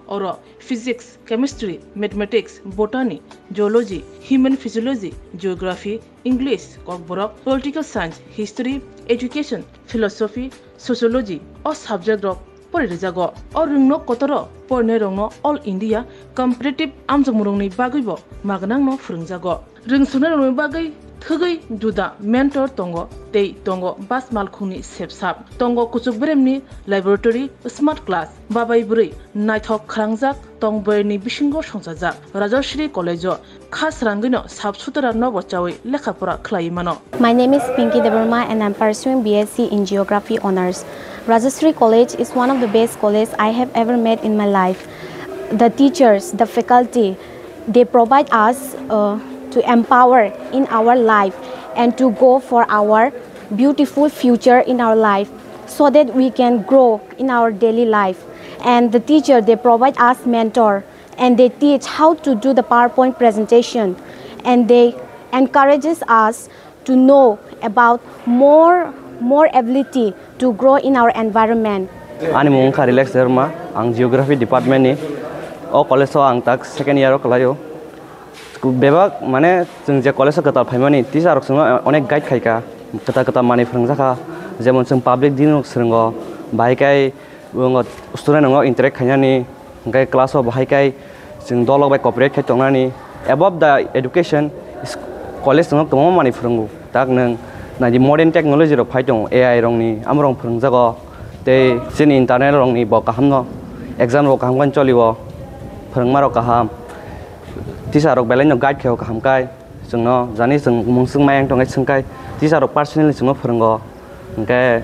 Oro physics, chemistry, mathematics, botany, zoology, human physiology, geography, English, Kokborok, political science, history, education, philosophy, sociology o subject rok pori rijago. O rwngno kotoro porinai rokno All India competitive amjokmung rokni bagwibo magnangno phwrwngjago. Rwngsongnai rokni bagwi thwgwi juda mentor tongo tei tongo bas malkhungni sepsap. Tongo kuchuk beremni laboratory, smart class, babai bwrwi naithok khwrangjak tong boyarni bisingo songchajak. Rajashri College o kha srangwino sap sutara nobo chawi lekha pora khlaiwi mano. My name is Pinky Debbarma and I'm pursuing B S C in Geography Honours. Rajashri College is one of the best college I have ever met in my life. The teachers, the faculty, they provide us, uh, to empower in our life and to go for our beautiful future in our life so that we can grow in our daily life. And the teacher, they provide us mentor and they teach how to do the PowerPoint presentation, and they encourages us to know about more, more ability to grow in our environment. Ani mung wngkha Relax Debbarma, ang Geography Department ni. O college o ang tak second year o kwlaio. Bebak mane chwng je college o kwtal phaimani teacher rok chwngno onek guide khaikha, kwtal kwtal manwi phwrwngjakha, jemon chwng public din rok swrwngo, bahai khe Student rok interact khainani, hwnkhe class o bahai khai chwng dolok bai cooperate khai tongnani. Above the education, college no kwbangma manwi phwrwngo. Tak nwng naidi modern technology rok phai tongo, A I rokni, amorok phwrwngjago. Tei chini internal rokni bo kahamno, exam rok kaham khe cholio, phwrwngma rok kaham, teacher rok belai no guide khaio kaham khai. Chwngno jani chwng mungswk mayang tongkhe swngkhai, teacher rok personally chwngno phwrwngo. Hwnkhe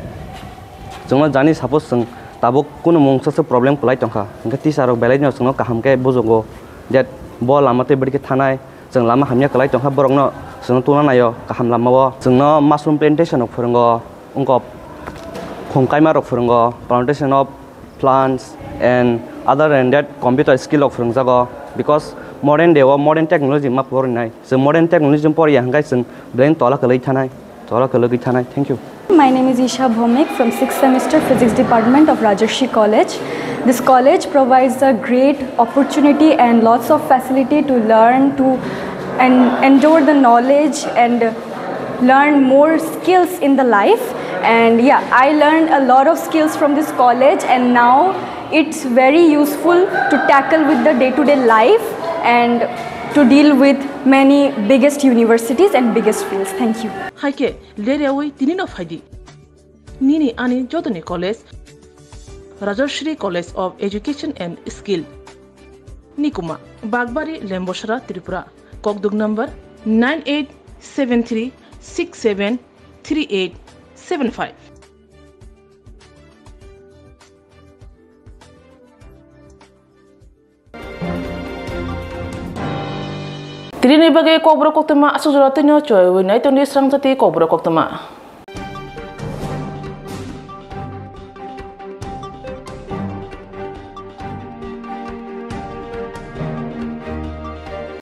chwngno jani suppose chwng tabuk kunu mungsa se problem kwlai tongkha, hwnkhe teacher rok belai no chwngno kaham khe bujugo, that bo lama tei bwrwi khe thanai, chwng lama hamya kwlai tongkha, borokno chwngno tungna naio kaham lamao. Chwngno mushroom plantation rok phwrwngo, wngkok khum kaima rok phwrwngo, plantation of plants and other than that computer skill rok phwrwngjago, because modern day o modern technology ma porinai, chwng modern technology poriya hwnkhe chwng brain tola kwlwi thanai, tola kwlwi thanai. Thank you. My name is Isha Bhomik from sixth semester physics department of Rajarshi College. This college provides a great opportunity and lots of facility to learn, to and endure the knowledge and learn more skills in the life. And yeah, I learned a lot of skills from this college, and now it's very useful to tackle with the day-to-day life and to deal with many biggest universities and biggest fields. Thank you. Hai khe ler yaui tini no phai di. Nini ani jotoni college, Rajashri College of Education and Skill, Nikuma, Bagbari, Lembosra, Tripura. Kokduk number nine eight seven three six seven three eight seven five. Tini ni bagwi kokborok koktwma aswk jora tini o choi wi nai tongdi srangjati kokborok koktwma.